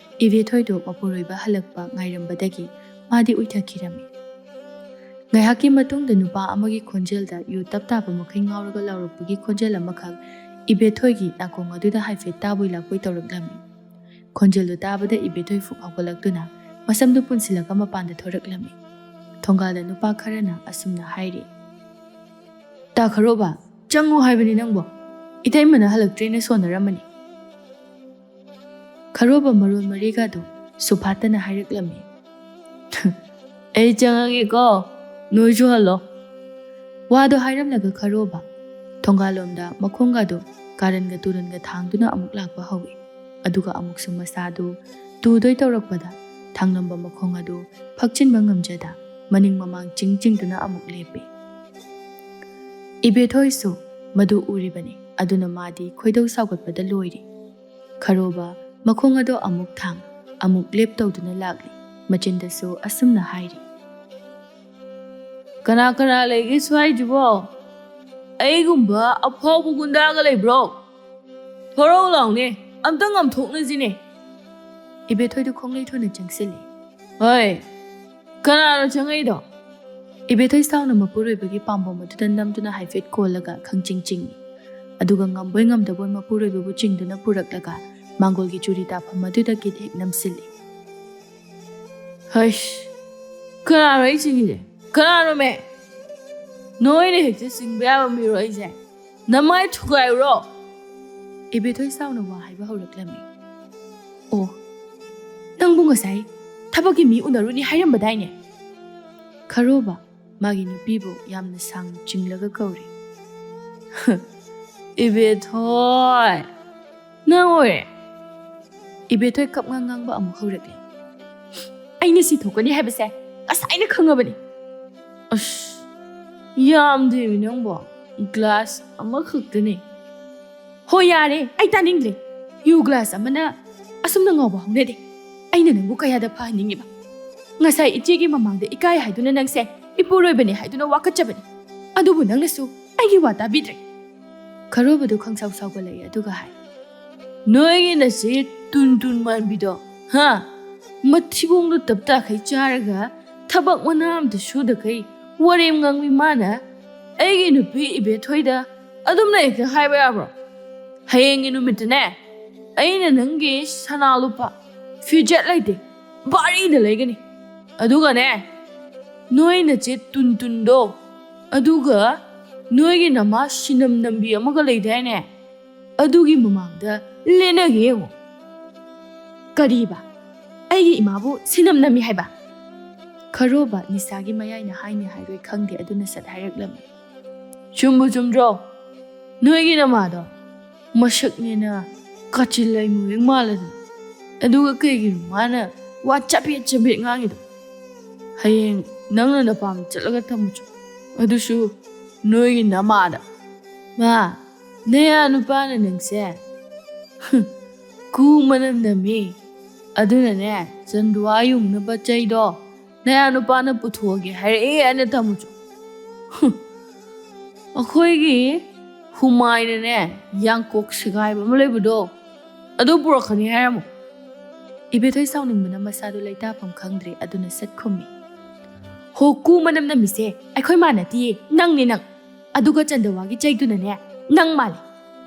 ꯏꯕꯦꯊꯣꯏꯗꯣ ꯃꯄꯨꯔꯣꯏꯕ ꯍꯜꯂꯛꯄ ꯉꯥꯏꯔꯝꯕꯗꯒꯤ ꯃꯥꯗꯤ ꯎꯏꯊꯈꯤꯔꯝꯃꯤ꯫ ꯉꯥꯏꯍꯥꯛꯀꯤ ꯃꯇꯨꯡꯗ ꯅꯨꯄꯥ ꯑꯃꯒꯤ ꯈꯣꯟꯖꯦꯜꯗ ꯌꯨ ꯇꯞ ꯇꯥꯕ ꯃꯈꯩ ꯉꯥꯎꯔꯒ ꯂꯥꯎꯔꯛꯄꯒꯤ ꯈꯣꯟꯖꯦꯜ ꯑꯃꯈꯛ ꯏꯕꯦꯊꯣꯏꯒꯤ ꯅꯥꯀꯣꯡ ꯑꯗꯨꯗ ꯍꯥꯏꯐꯦꯠ ꯇꯥꯕꯣꯏ ꯂꯥꯛꯄꯣꯏ ꯇꯧꯔꯛꯂꯝꯃꯤ꯫ ꯈꯣꯟꯖꯦꯜꯗꯨ ꯇꯥꯕꯗ ꯏꯕꯦꯊꯣꯏ ꯐꯨꯛ ꯍꯧꯒꯠꯂꯛꯇꯨꯅ ꯃꯁꯝꯗꯨ ꯄꯨꯟꯁꯤꯜꯂꯒ ꯃꯄꯥꯟꯗ ꯊꯣꯔꯛꯂꯝꯃꯤ꯫ ꯊꯣꯡꯒꯥꯜꯗ ꯅꯨꯄꯥ ꯈꯔꯅ ꯑꯁꯨꯝꯅ ꯍꯥꯏꯔꯤ, "ꯇꯥ ꯈꯔꯣꯕ, ꯆꯪꯉꯨ ꯍꯥꯏꯕꯅꯤ ꯅꯪꯕꯣ꯫ ꯏꯇꯩꯃꯅ ꯍꯜꯂꯛꯇ꯭ꯔꯦꯅ ꯁꯣꯟꯅꯔꯝꯃꯅꯤ꯫" ꯈꯔꯣꯕ ꯃꯔꯣꯟ ꯃꯔꯤꯒꯗꯨ ꯁꯨꯐꯥꯠꯇꯅ ꯍꯥꯏꯔꯛꯂꯝꯃꯤ, "ꯑꯩ ꯆꯪꯉꯒꯦꯀꯣ, ꯅꯣꯏꯁꯨ ꯍꯜꯂꯣ꯫" ꯋꯥꯗꯣ ꯍꯥꯏꯔꯝꯂꯒ ꯈꯔꯣꯕ ꯊꯣꯡꯒꯥꯜꯂꯣꯝꯗ ꯃꯈꯣꯡꯒꯗꯨ ꯀꯥꯔꯟꯒ ꯇꯨꯔꯟꯒ ꯊꯥꯡꯗꯨꯅ ꯑꯃꯨꯛ ꯂꯥꯛꯄ ꯍꯧꯏ꯫ ꯑꯗꯨꯒ ꯑꯃꯨꯛꯁꯨ ꯃꯁꯥꯗꯨ ꯇꯨꯗꯣꯏ ꯇꯧꯔꯛꯄꯗ ꯊꯥꯡꯂꯝꯕ ꯃꯈꯣꯡ ꯑꯗꯨ ꯐꯛꯆꯤꯟꯕ ꯉꯝꯖꯗ ꯃꯅꯤꯡ ꯃꯃꯥꯡ ꯆꯤꯡ ꯆꯤꯡꯗꯨꯅ ꯑꯃꯨꯛ ꯂꯦꯞꯄꯤ꯫ ꯏꯕꯦꯊꯣꯏꯁꯨ ꯃꯗꯨ ꯎꯔꯤꯕꯅꯤ꯫ ꯑꯗꯨꯅ ꯃꯥꯗꯤ ꯈꯣꯏꯗꯧ ꯁꯥꯎꯒꯠꯄꯗ ꯂꯣꯏꯔꯤ꯫ ꯈꯔꯣꯕ ꯃꯈꯣꯡ ꯑꯗꯣ ꯑꯃꯨꯛ ꯊꯥꯡ, ꯑꯃꯨꯛ ꯂꯦꯞ ꯇꯧꯗꯨꯅ ꯂꯥꯛꯂꯤ꯫ ꯃꯆꯤꯟꯗꯁꯨ ꯑꯁꯨꯝꯅ ꯍꯥꯏꯔꯤ, "ꯀꯅꯥ ꯀꯅꯥ ꯂꯩꯒꯦ ꯁ꯭ꯋꯥꯏꯁꯤꯕꯣ? ꯑꯩꯒꯨꯝꯕ ꯑꯐꯥꯎꯕ ꯒꯨꯟꯗꯥꯒ ꯂꯩꯕ꯭ꯔꯣ? ꯊꯣꯔꯛꯎ ꯂꯥꯎꯅꯦ, ꯑꯝꯇ ꯉꯝꯊꯣꯛꯅꯁꯤꯅꯦ꯫" ꯏꯕꯦꯊꯣꯏꯗꯨ ꯈꯣꯡꯂꯩ ꯊꯨꯅ ꯆꯪꯁꯤꯜꯂꯤ꯫ "ꯍꯣꯏ, ꯀꯅꯥꯅꯣ ꯆꯪꯉꯛꯏꯗꯣ?" ꯏꯕꯦꯊꯣꯏ ꯁꯥꯎꯅ ꯃꯄꯨꯔꯣꯏꯕꯒꯤ ꯄꯥꯝꯕꯣꯝ ꯑꯗꯨꯗ ꯅꯝꯗꯨꯅ ꯍꯥꯏꯐꯦꯠ ꯀꯣꯜꯂꯒ ꯈꯪꯆꯤꯡ ꯆꯤꯡꯏ꯫ ꯑꯗꯨꯒ ꯉꯝꯕꯣꯏ ꯉꯝꯗꯕꯣꯏ ꯃꯄꯨꯔꯣꯏꯕꯕꯨ ꯆꯤꯡꯗꯨꯅ ꯄꯨꯔꯛꯂꯒ ꯃꯥꯡꯒꯣꯜꯒꯤ ꯆꯨꯔꯤ ꯇꯥꯐꯝ ꯑꯗꯨꯗ ꯀꯤꯠ ꯍꯦꯛ ꯅꯝꯁꯤꯜꯂꯤ꯫ "ꯍꯩꯁ, ꯀꯅꯥꯅꯣ ꯑꯩ ꯆꯤꯡꯉꯤꯁꯦ? ꯀꯅꯥꯅꯣꯃꯦ? ꯅꯣꯏꯅ ꯍꯦꯛꯇ ꯆꯤꯡꯕ ꯌꯥꯕ ꯃꯤꯔꯣ ꯑꯩꯁꯦ? ꯅꯃꯥꯏ ꯊꯨꯒꯥꯏꯔꯨꯔꯣ!" ꯏꯕꯦꯊꯣꯏ ꯁꯥꯎꯅ ꯋꯥ ꯍꯥꯏꯕ ꯍꯧꯔꯛꯂꯝꯃꯤ꯫ "ꯑꯣ, ꯅꯪꯕꯨ ꯉꯁꯥꯏ ꯊꯕꯛꯀꯤ ꯃꯤ ꯎꯅꯔꯨꯅꯤ ꯍꯥꯏꯔꯝꯕꯗꯥꯏꯅꯦ?" ꯈꯔꯣꯕ ꯃꯥꯒꯤ ꯅꯨꯄꯤꯕꯨ ꯌꯥꯝꯅ ꯁꯥꯡꯅ ꯆꯤꯡꯂꯒ ꯀꯧꯔꯤ꯫ "ꯏꯕꯦꯊꯣꯏ, ꯅꯪ ꯑꯣꯏꯔꯦ?" ꯏꯕꯦꯊꯣꯏ ꯀꯞꯉꯥꯡ ꯉꯥꯡꯕ ꯑꯃꯨꯛ ꯍꯧꯔꯛꯂꯦ꯫ "ꯑꯩꯅ ꯁꯤ ꯊꯣꯛꯀꯅꯤ ꯍꯥꯏꯕꯁꯦ ꯉꯁꯥꯏꯅ ꯈꯪꯉꯕꯅꯤ꯫" "ꯑꯁ, ꯌꯥꯝꯗꯦꯃꯤ ꯅꯪꯕꯣ, ꯒ꯭ꯂꯥꯁ ꯑꯃꯈꯛꯇꯅꯦ꯫" "ꯍꯣꯏ, ꯌꯥꯔꯦ, ꯑꯩ ꯇꯥꯅꯤꯡꯗ꯭ꯔꯦ꯫ ꯌꯨ ꯒ꯭ꯂꯥꯁ ꯑꯃꯅ ꯑꯁꯨꯝꯅ ꯉꯥꯎꯕ ꯍꯧꯅꯗꯦ꯫ ꯑꯩꯅ ꯅꯪꯕꯨ ꯀꯌꯥꯗ ꯐꯍꯟꯅꯤꯡꯉꯤꯕ? ꯉꯁꯥꯏ ꯏꯆꯦꯒꯤ ꯃꯃꯥꯡꯗ ꯏꯀꯥꯏ ꯍꯥꯏꯗꯨꯅ ꯅꯪꯁꯦ ꯏꯄꯨꯔꯣꯏꯕꯅꯤ ꯍꯥꯏꯗꯨꯅ ꯋꯥꯀꯠꯆꯕꯅꯤ꯫ ꯑꯗꯨꯕꯨ ꯅꯪꯅꯁꯨ ꯑꯩꯒꯤ ꯋꯥ ꯇꯥꯕꯤꯗ꯭ꯔꯦ꯫" ꯈꯔꯣꯕꯗꯨ ꯈꯪꯁꯥꯎ ꯁꯥꯎꯒꯠꯂꯛꯏ, ꯑꯗꯨꯒ ꯍꯥꯏ, "ꯅꯣꯏꯒꯤ ꯅꯆꯦ ꯇꯨꯟ ꯇꯨꯟ ꯃꯥꯟꯕꯤꯗꯣ ꯍꯥ? ꯃꯊꯤꯕꯣꯡꯗꯣ ꯇꯞꯇꯥꯈꯩ ꯆꯥꯔꯒ ꯊꯕꯛ ꯃꯅꯥ ꯑꯝꯇ ꯁꯨꯗꯈꯩ ꯋꯥꯔꯦꯝ ꯉꯥꯡꯕꯤ ꯃꯥꯅ ꯑꯩꯒꯤ ꯅꯨꯄꯤ ꯏꯕꯦꯊꯣꯏꯗ ꯑꯗꯨꯝꯅ ꯍꯦꯛꯇ ꯍꯥꯏꯕ ꯌꯥꯕ꯭ꯔꯣ? ꯍꯌꯦꯡꯒꯤ ꯅꯨꯃꯤꯠꯇꯅꯦ, ꯑꯩꯅ ꯅꯪꯒꯤ ꯁꯅꯥ ꯂꯨꯄꯥ ꯐꯤꯖꯦꯠ ꯂꯩꯇꯦ ꯚꯥꯔꯤꯗ ꯂꯩꯒꯅꯤ꯫ ꯑꯗꯨꯒꯅꯦ, ꯅꯣꯏ ꯅꯆꯦ ꯇꯨꯟꯇꯨꯟꯗꯣ, ꯑꯗꯨꯒ ꯅꯣꯏꯒꯤ ꯅꯃꯥ ꯁꯤꯅꯝ ꯅꯝꯕꯤ ꯑꯃꯒ ꯂꯩꯗꯥꯏꯅꯦ, ꯑꯗꯨꯒꯤ ꯃꯃꯥꯡꯗ ꯂꯦꯟꯅꯒꯦ ꯌꯦꯡꯉꯣ꯫ ꯀꯔꯤꯕ? ꯑꯩꯒꯤ ꯏꯃꯥꯕꯨ ꯁꯤꯅꯝ ꯅꯝꯃꯤ ꯍꯥꯏꯕ? ꯈꯔꯣꯕ ꯅꯤꯁꯥꯒꯤ ꯃꯌꯥꯏꯅ ꯍꯥꯏꯅꯤ ꯍꯥꯏꯔꯣꯏ ꯈꯪꯗꯦ, ꯑꯗꯨꯅ ꯁꯠ ꯍꯥꯏꯔꯛꯂꯝꯃꯤ꯫ ꯆꯨꯝꯕꯨ ꯆꯨꯝꯗ꯭ꯔꯣ? ꯅꯣꯏꯒꯤ ꯅꯃꯥꯗꯣ ꯃꯁꯛꯅꯦꯅ ꯀꯥꯆꯤꯜ ꯂꯩꯃꯨ ꯍꯦꯛ ꯃꯥꯜꯂꯗꯅ, ꯑꯗꯨꯒ ꯀꯩꯒꯤꯅꯣ ꯃꯥꯅ ꯋꯥ ꯆꯕꯦꯠ ꯆꯕꯦꯠ ꯉꯥꯡꯉꯤꯗꯣ? ꯍꯌꯦꯡ ꯅꯪꯅ ꯅꯄꯥꯝꯗ ꯆꯠꯂꯒ ꯊꯝꯃꯨꯆꯣ, ꯑꯗꯨꯁꯨ ꯅꯣꯏꯒꯤ ꯅꯃꯥꯗ꯫ ꯃꯥ, ꯅꯌꯥ ꯅꯨꯄꯥꯅ ꯅꯪꯁꯦ ꯀꯨ ꯃꯅꯝ ꯅꯝꯃꯤ, ꯑꯗꯨꯅꯅꯦ ꯆꯟꯗꯨꯋꯥ ꯌꯨꯡꯅꯕ ꯆꯩꯗꯣ ꯅꯌꯥ ꯅꯨꯄꯥꯅ ꯄꯨꯊꯣꯛꯑꯒꯦ ꯍꯥꯏꯔꯛꯑꯦ ꯍꯥꯏꯅ ꯊꯝꯃꯨꯆꯣ꯫ ꯑꯩꯈꯣꯏꯒꯤ ꯍꯨꯃꯥꯏꯅꯅꯦ ꯌꯥꯡꯀꯣꯛ ꯁꯦꯒꯥꯏꯕ ꯑꯃ ꯂꯩꯕꯗꯣ, ꯑꯗꯨ ꯄꯨꯔꯛꯀꯅꯤ ꯍꯥꯏꯔꯝꯃꯣ꯫ ꯏꯕꯦꯊꯣꯏ ꯁꯥꯎꯅꯤꯡꯕꯅ ꯃꯁꯥꯗꯨ ꯂꯩꯇꯥꯐꯝ ꯈꯪꯗ꯭ꯔꯦ, ꯑꯗꯨꯅ ꯁꯠ ꯈꯨꯝꯃꯤ꯫ ꯍꯣ, ꯀꯨ ꯃꯅꯝ ꯅꯝꯃꯤꯁꯦ ꯑꯩꯈꯣꯏ ꯃꯥ ꯅꯠꯇꯤꯌꯦ, ꯅꯪꯅꯦ ꯅꯪ꯫ ꯑꯗꯨꯒ ꯆꯟꯗꯋꯥꯒꯤ ꯆꯩꯗꯨꯅꯅꯦ ꯅꯪ ꯃꯥꯜꯂꯦ꯫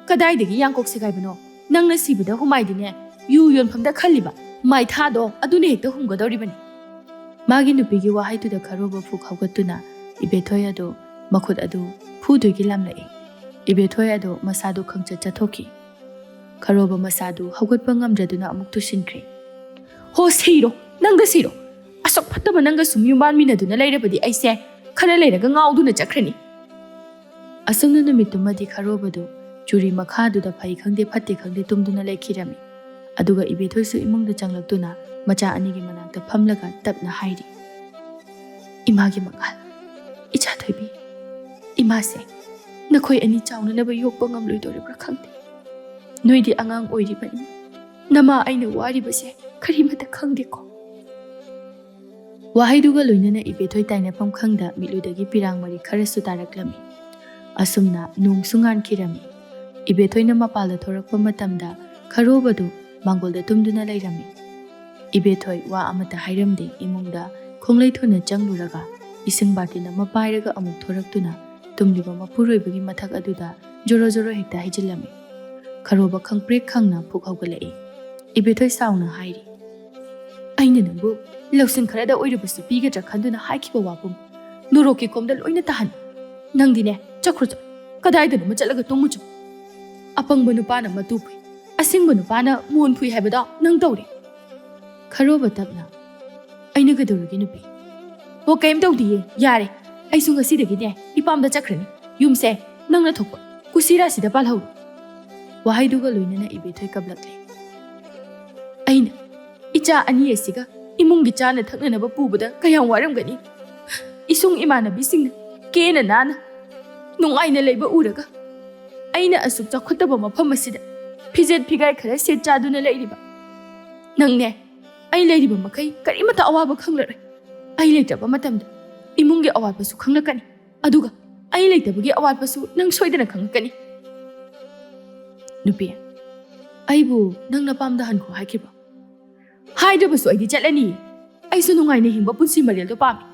ꯀꯗꯥꯏꯗꯒꯤ ꯌꯥꯡꯀꯣꯛ ꯁꯦꯒꯥꯏꯕꯅꯣ? ꯅꯪꯅ ꯁꯤꯕꯗ ꯍꯨꯃꯥꯏꯗꯤꯅꯦ ꯌꯨ ꯌꯣꯟꯐꯝꯗ ꯈꯜꯂꯤꯕ ꯃꯥꯏꯊꯥꯗꯣ ꯑꯗꯨꯅ ꯍꯦꯛꯇ ꯍꯨꯝꯒꯗꯧꯔꯤꯕꯅꯤ꯫ ꯃꯥꯒꯤ ꯅꯨꯄꯤꯒꯤ ꯋꯥꯍꯩꯗꯨꯗ ꯈꯔꯣꯕ ꯐꯨꯛ ꯍꯧꯒꯠꯇꯨꯅ ꯏꯕꯦꯊꯣꯏ ꯑꯗꯨ ꯃꯈꯨꯠ ꯑꯗꯨ ꯐꯨꯗꯣꯏꯒꯤ ꯂꯥꯝꯂꯛꯏ꯫ ꯏꯕꯦꯊꯣꯏ ꯑꯗꯨ ꯃꯁꯥꯗꯨ ꯈꯪꯆꯠ ꯆꯠꯊꯣꯛꯈꯤ꯫ ꯈꯔꯣꯕ ꯃꯁꯥꯗꯨ ꯍꯧꯒꯠꯄ ꯉꯝꯗ꯭ꯔꯗꯨꯅ ꯑꯃꯨꯛ ꯇꯨꯁꯤꯟꯈ꯭ꯔꯦ꯫ ꯍꯣ, ꯁꯤꯔꯣ, ꯅꯪꯗ ꯁꯤꯔꯣ꯫ ꯑꯁꯨꯛ ꯐꯠꯇꯕ ꯅꯪꯒ ꯁꯨꯝ ꯌꯨꯝꯕꯥꯟꯃꯤꯟꯅꯗꯨꯅ ꯂꯩꯔꯕꯗꯤ ꯑꯩꯁꯦ ꯈꯔ ꯂꯩꯔꯒ ꯉꯥꯎꯗꯨꯅ ꯆꯠꯈ꯭ꯔꯅꯤ꯫ ꯑꯁꯨꯝꯅ ꯅꯨꯃꯤꯠꯇꯨꯃꯗꯤ ꯈꯔꯣꯕꯗꯨ ꯆꯨꯔꯤ ꯃꯈꯥꯗꯨꯗ ꯐꯩ ꯈꯪꯗꯦ ꯐꯠꯇꯦ ꯈꯪꯗꯦ ꯇꯨꯝꯗꯨꯅ ꯂꯩꯈꯤꯔꯝꯃꯤ꯫ ꯑꯗꯨꯒ ꯏꯕꯦꯊꯣꯏꯁꯨ ꯏꯃꯨꯡꯗ ꯆꯪꯂꯛꯇꯨꯅ ꯃꯆꯥ ꯑꯅꯤꯒꯤ ꯃꯅꯥꯛꯇ ꯐꯝꯂꯒ ꯇꯞꯅ ꯍꯥꯏꯔꯤ, "ꯏꯃꯥꯒꯤ ꯃꯉꯥꯜ, ꯏꯆꯥ ꯊꯣꯏꯕꯤ, ꯏꯃꯥꯁꯦ ꯅꯈꯣꯏ ꯑꯅꯤ ꯆꯥꯎꯅꯅꯕ ꯌꯣꯛꯄ ꯉꯝꯂꯣꯏꯗꯧꯔꯤꯕ꯭ꯔꯥ ꯈꯪꯗꯦ꯫ ꯅꯣꯏꯗꯤ ꯑꯉꯥꯡ ꯑꯣꯏꯔꯤꯕꯅꯤ꯫ ꯅꯃꯥ ꯑꯩꯅ ꯋꯥꯔꯤꯕꯁꯦ ꯀꯔꯤꯃꯠꯇ ꯈꯪꯗꯦꯀꯣ?" ꯋꯥꯍꯩꯗꯨꯒ ꯂꯣꯏꯅꯅ ꯏꯕꯦꯊꯣꯏ ꯇꯥꯏꯅꯐꯝ ꯈꯪꯗ ꯃꯤꯠꯂꯨꯗꯒꯤ ꯄꯤꯔꯥꯡ ꯃꯔꯤ ꯈꯔꯁꯨ ꯇꯥꯔꯛꯂꯝꯃꯤ꯫ ꯑꯁꯨꯝꯅ ꯅꯣꯡꯁꯨ ꯉꯥꯟꯈꯤꯔꯝꯃꯤ꯫ ꯏꯕꯦꯊꯣꯏꯅ ꯃꯄꯥꯜꯗ ꯊꯣꯔꯛꯄ ꯃꯇꯝꯗ ꯈꯔꯣꯕꯗꯨ ꯃꯥꯡꯒꯣꯜꯗ ꯇꯨꯝꯗꯨꯅ ꯂꯩꯔꯝꯃꯤ꯫ ꯏꯕꯦꯊꯣꯏ ꯋꯥ ꯑꯃꯠꯇ ꯍꯥꯏꯔꯝꯗꯦ꯫ ꯏꯃꯨꯡꯗ ꯈꯣꯡꯂꯩ ꯊꯨꯅ ꯆꯪꯂꯨꯔꯒ ꯏꯁꯤꯡ ꯕꯥꯇꯤꯟ ꯑꯃ ꯄꯥꯏꯔꯒ ꯑꯃꯨꯛ ꯊꯣꯔꯛꯇꯨꯅ ꯇꯨꯝꯂꯤꯕ ꯃꯄꯨꯔꯣꯏꯕꯒꯤ ꯃꯊꯛ ꯑꯗꯨꯗ ꯖꯣꯔꯣ ꯖꯣꯔꯣ ꯍꯦꯛꯇ ꯍꯩꯖꯤꯜꯂꯝꯃꯤ꯫ ꯈꯔꯣꯕ ꯈꯪꯄ꯭ꯔꯦꯛ ꯈꯪꯅ ꯐꯨꯛ ꯍꯧꯒꯠꯂꯛꯏ꯫ ꯏꯕꯦꯊꯣꯏ ꯁꯥꯎꯅ ꯍꯥꯏꯔꯤ, "ꯑꯩꯅ ꯅꯪꯕꯨ ꯂꯧꯁꯤꯡ ꯈꯔꯗ ꯑꯣꯏꯔꯕꯁꯨ ꯄꯤꯒꯗ꯭ꯔꯥ ꯈꯟꯗꯨꯅ ꯍꯥꯏꯈꯤꯕ ꯋꯥꯐꯝ ꯅꯣꯔꯣꯛꯀꯤ ꯀꯣꯝꯗ ꯂꯣꯏꯅ ꯇꯥꯍꯟ꯫ ꯅꯪꯗꯤꯅꯦ, ꯆꯠꯈ꯭ꯔꯣ ꯆꯠ, ꯀꯗꯥꯏꯗꯅꯣꯃ ꯆꯠꯂꯒ ꯇꯨꯝꯃꯨ ꯆꯠ꯫ ꯑꯄꯪꯕ ꯅꯨꯄꯥꯅ ꯃꯇꯨ ꯐꯨꯏ, ꯑꯁꯤꯡꯕ ꯅꯨꯄꯥꯅ ꯃꯣꯟ ꯐꯨꯏ ꯍꯥꯏꯕꯗꯣ ꯅꯪ ꯇꯧꯔꯦ꯫" ꯈꯔꯣꯕ ꯇꯞꯅ, "ꯑꯩꯅ ꯀꯩꯗꯧꯔꯒꯦ ꯅꯨꯄꯤ?" "ꯑꯣ, ꯀꯩꯝ ꯇꯧꯗꯤꯌꯦ, ꯌꯥꯔꯦ꯫ ꯑꯩꯁꯨ ꯉꯁꯤꯗꯒꯤꯅꯦ ꯏꯄꯥꯝꯗ ꯆꯠꯈ꯭ꯔꯅꯤ꯫ ꯌꯨꯝꯁꯦ ꯅꯪꯅ ꯊꯣꯛꯄ ꯀꯨꯁꯤꯔꯥꯁꯤꯗ ꯄꯥꯜꯍꯧꯔꯣ꯫" ꯋꯥꯍꯩꯗꯨꯒ ꯂꯣꯏꯅꯅ ꯏꯕꯦꯊꯣꯏ ꯀꯞꯂꯛꯂꯦ꯫ "ꯑꯩꯅ ꯏꯆꯥ ꯑꯅꯤ ꯑꯁꯤꯒ ꯏꯃꯨꯡꯒꯤ ꯆꯥꯅ ꯊꯛꯅꯅꯕ ꯄꯨꯕꯗ ꯀꯌꯥꯝ ꯋꯥꯔꯝꯒꯅꯤ꯫ ꯏꯁꯨꯡ ꯏꯃꯥꯟꯅꯕꯤꯁꯤꯡꯅ ꯀꯦꯅ ꯅꯥꯟꯅ ꯅꯨꯡꯉꯥꯏꯅ ꯂꯩꯕ ꯎꯔꯒ ꯑꯩꯅ ꯑꯁꯨꯛ ꯆꯥꯎꯈꯠꯇꯕ ꯃꯐꯝ ꯑꯁꯤꯗ ꯐꯤꯖꯦꯠ ꯐꯤꯒꯥꯏ ꯈꯔ ꯁꯦꯠ ꯆꯥꯗꯨꯅ ꯂꯩꯔꯤꯕ ꯅꯪꯅꯦ꯫ ꯑꯩ ꯂꯩꯔꯤꯕ ꯃꯈꯩ ꯀꯔꯤꯃꯠꯇ ꯑꯋꯥꯕ ꯈꯪꯂꯔꯣꯏ꯫ ꯑꯩ ꯂꯩꯇ꯭ꯔꯕ ꯃꯇꯝꯗ ꯏꯃꯨꯡꯒꯤ ꯑꯋꯥꯠꯄꯁꯨ ꯈꯪꯂꯛꯀꯅꯤ, ꯑꯗꯨꯒ ꯑꯩ ꯂꯩꯇꯕꯒꯤ ꯑꯋꯥꯠꯄꯁꯨ ꯅꯪ ꯁꯣꯏꯗꯅ ꯈꯪꯂꯛꯀꯅꯤ꯫" "ꯅꯨꯄꯤ, ꯑꯩꯕꯨ ꯅꯪ ꯅꯄꯥꯝꯗ ꯍꯟꯈꯣ ꯍꯥꯏꯈꯤꯕ꯭ꯔꯣ?" "ꯍꯥꯏꯗ꯭ꯔꯕꯁꯨ ꯑꯩꯗꯤ ꯆꯠꯂꯅꯤꯌꯦ꯫ ꯑꯩꯁꯨ ꯅꯨꯡꯉꯥꯏꯅ ꯍꯤꯡꯕ ꯄꯨꯟꯁꯤ ꯃꯔꯦꯜꯗꯣ ꯄꯥꯝꯃꯤ꯫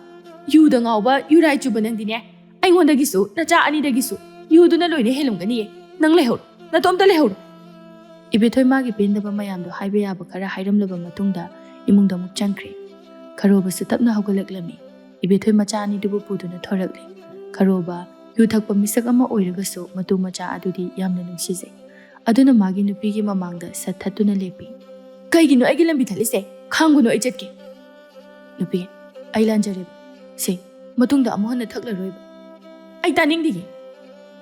ꯌꯨꯗ ꯉꯥꯎꯕ, ꯌꯨꯔꯥꯏ ꯆꯨꯕ ꯅꯪꯗꯤꯅꯦ, ꯑꯩꯉꯣꯟꯗꯒꯤꯁꯨ, ꯅꯆꯥ ꯑꯅꯤꯗꯒꯤꯁꯨ ꯌꯨꯗꯨꯅ ꯂꯣꯏꯅ ꯍꯦꯜꯂꯝꯒꯅꯤꯌꯦ꯫ ꯅꯪ ꯂꯩꯍꯧꯔꯣ, ꯅꯇꯣꯝꯇ ꯂꯩꯍꯧꯔꯣ꯫" ꯏꯕꯦꯊꯣꯏ ꯃꯥꯒꯤ ꯄꯦꯟꯗꯕ ꯃꯌꯥꯝꯗꯣ ꯍꯥꯏꯕ ꯌꯥꯕ ꯈꯔ ꯍꯥꯏꯔꯝꯂꯕ ꯃꯇꯨꯡꯗ ꯏꯃꯨꯡꯗ ꯑꯃꯨꯛ ꯆꯪꯈ꯭ꯔꯦ꯫ ꯈꯔꯣꯕꯁꯨ ꯇꯞꯅ ꯍꯧꯒꯠꯂꯛꯂꯝꯃꯤ꯫ ꯏꯕꯦꯊꯣꯏ ꯃꯆꯥ ꯑꯅꯤꯗꯨꯕꯨ ꯄꯨꯗꯨꯅ ꯊꯣꯔꯛꯂꯦ꯫ ꯈꯔꯣꯕ ꯌꯨ ꯊꯛꯄ ꯃꯤꯁꯛ ꯑꯃ ꯑꯣꯏꯔꯒꯁꯨ ꯃꯇꯨ ꯃꯆꯥ ꯑꯗꯨꯗꯤ ꯌꯥꯝꯅ ꯅꯨꯡꯁꯤꯖꯩ꯫ ꯑꯗꯨꯅ ꯃꯥꯒꯤ ꯅꯨꯄꯤꯒꯤ ꯃꯃꯥꯡꯗ ꯁꯠ ꯊꯠꯇꯨꯅ ꯂꯦꯞꯄꯤ꯫ "ꯀꯩꯒꯤꯅꯣ ꯑꯩꯒꯤ ꯂꯝꯕꯤ ꯊꯠꯂꯤꯁꯦ? ꯈꯥꯡꯒꯨꯅꯣ, ꯑꯩ ꯆꯠꯀꯦ꯫" "ꯅꯨꯄꯤ, ꯑꯩ ꯂꯥꯟꯖꯔꯦ꯫ ꯁꯦ, ꯃꯇꯨꯡꯗ ꯑꯃꯨꯛ ꯍꯟꯅ ꯊꯛꯂꯔꯣꯏꯕ꯫" "ꯑꯩ ꯇꯥꯅꯤꯡꯗꯤꯌꯦ꯫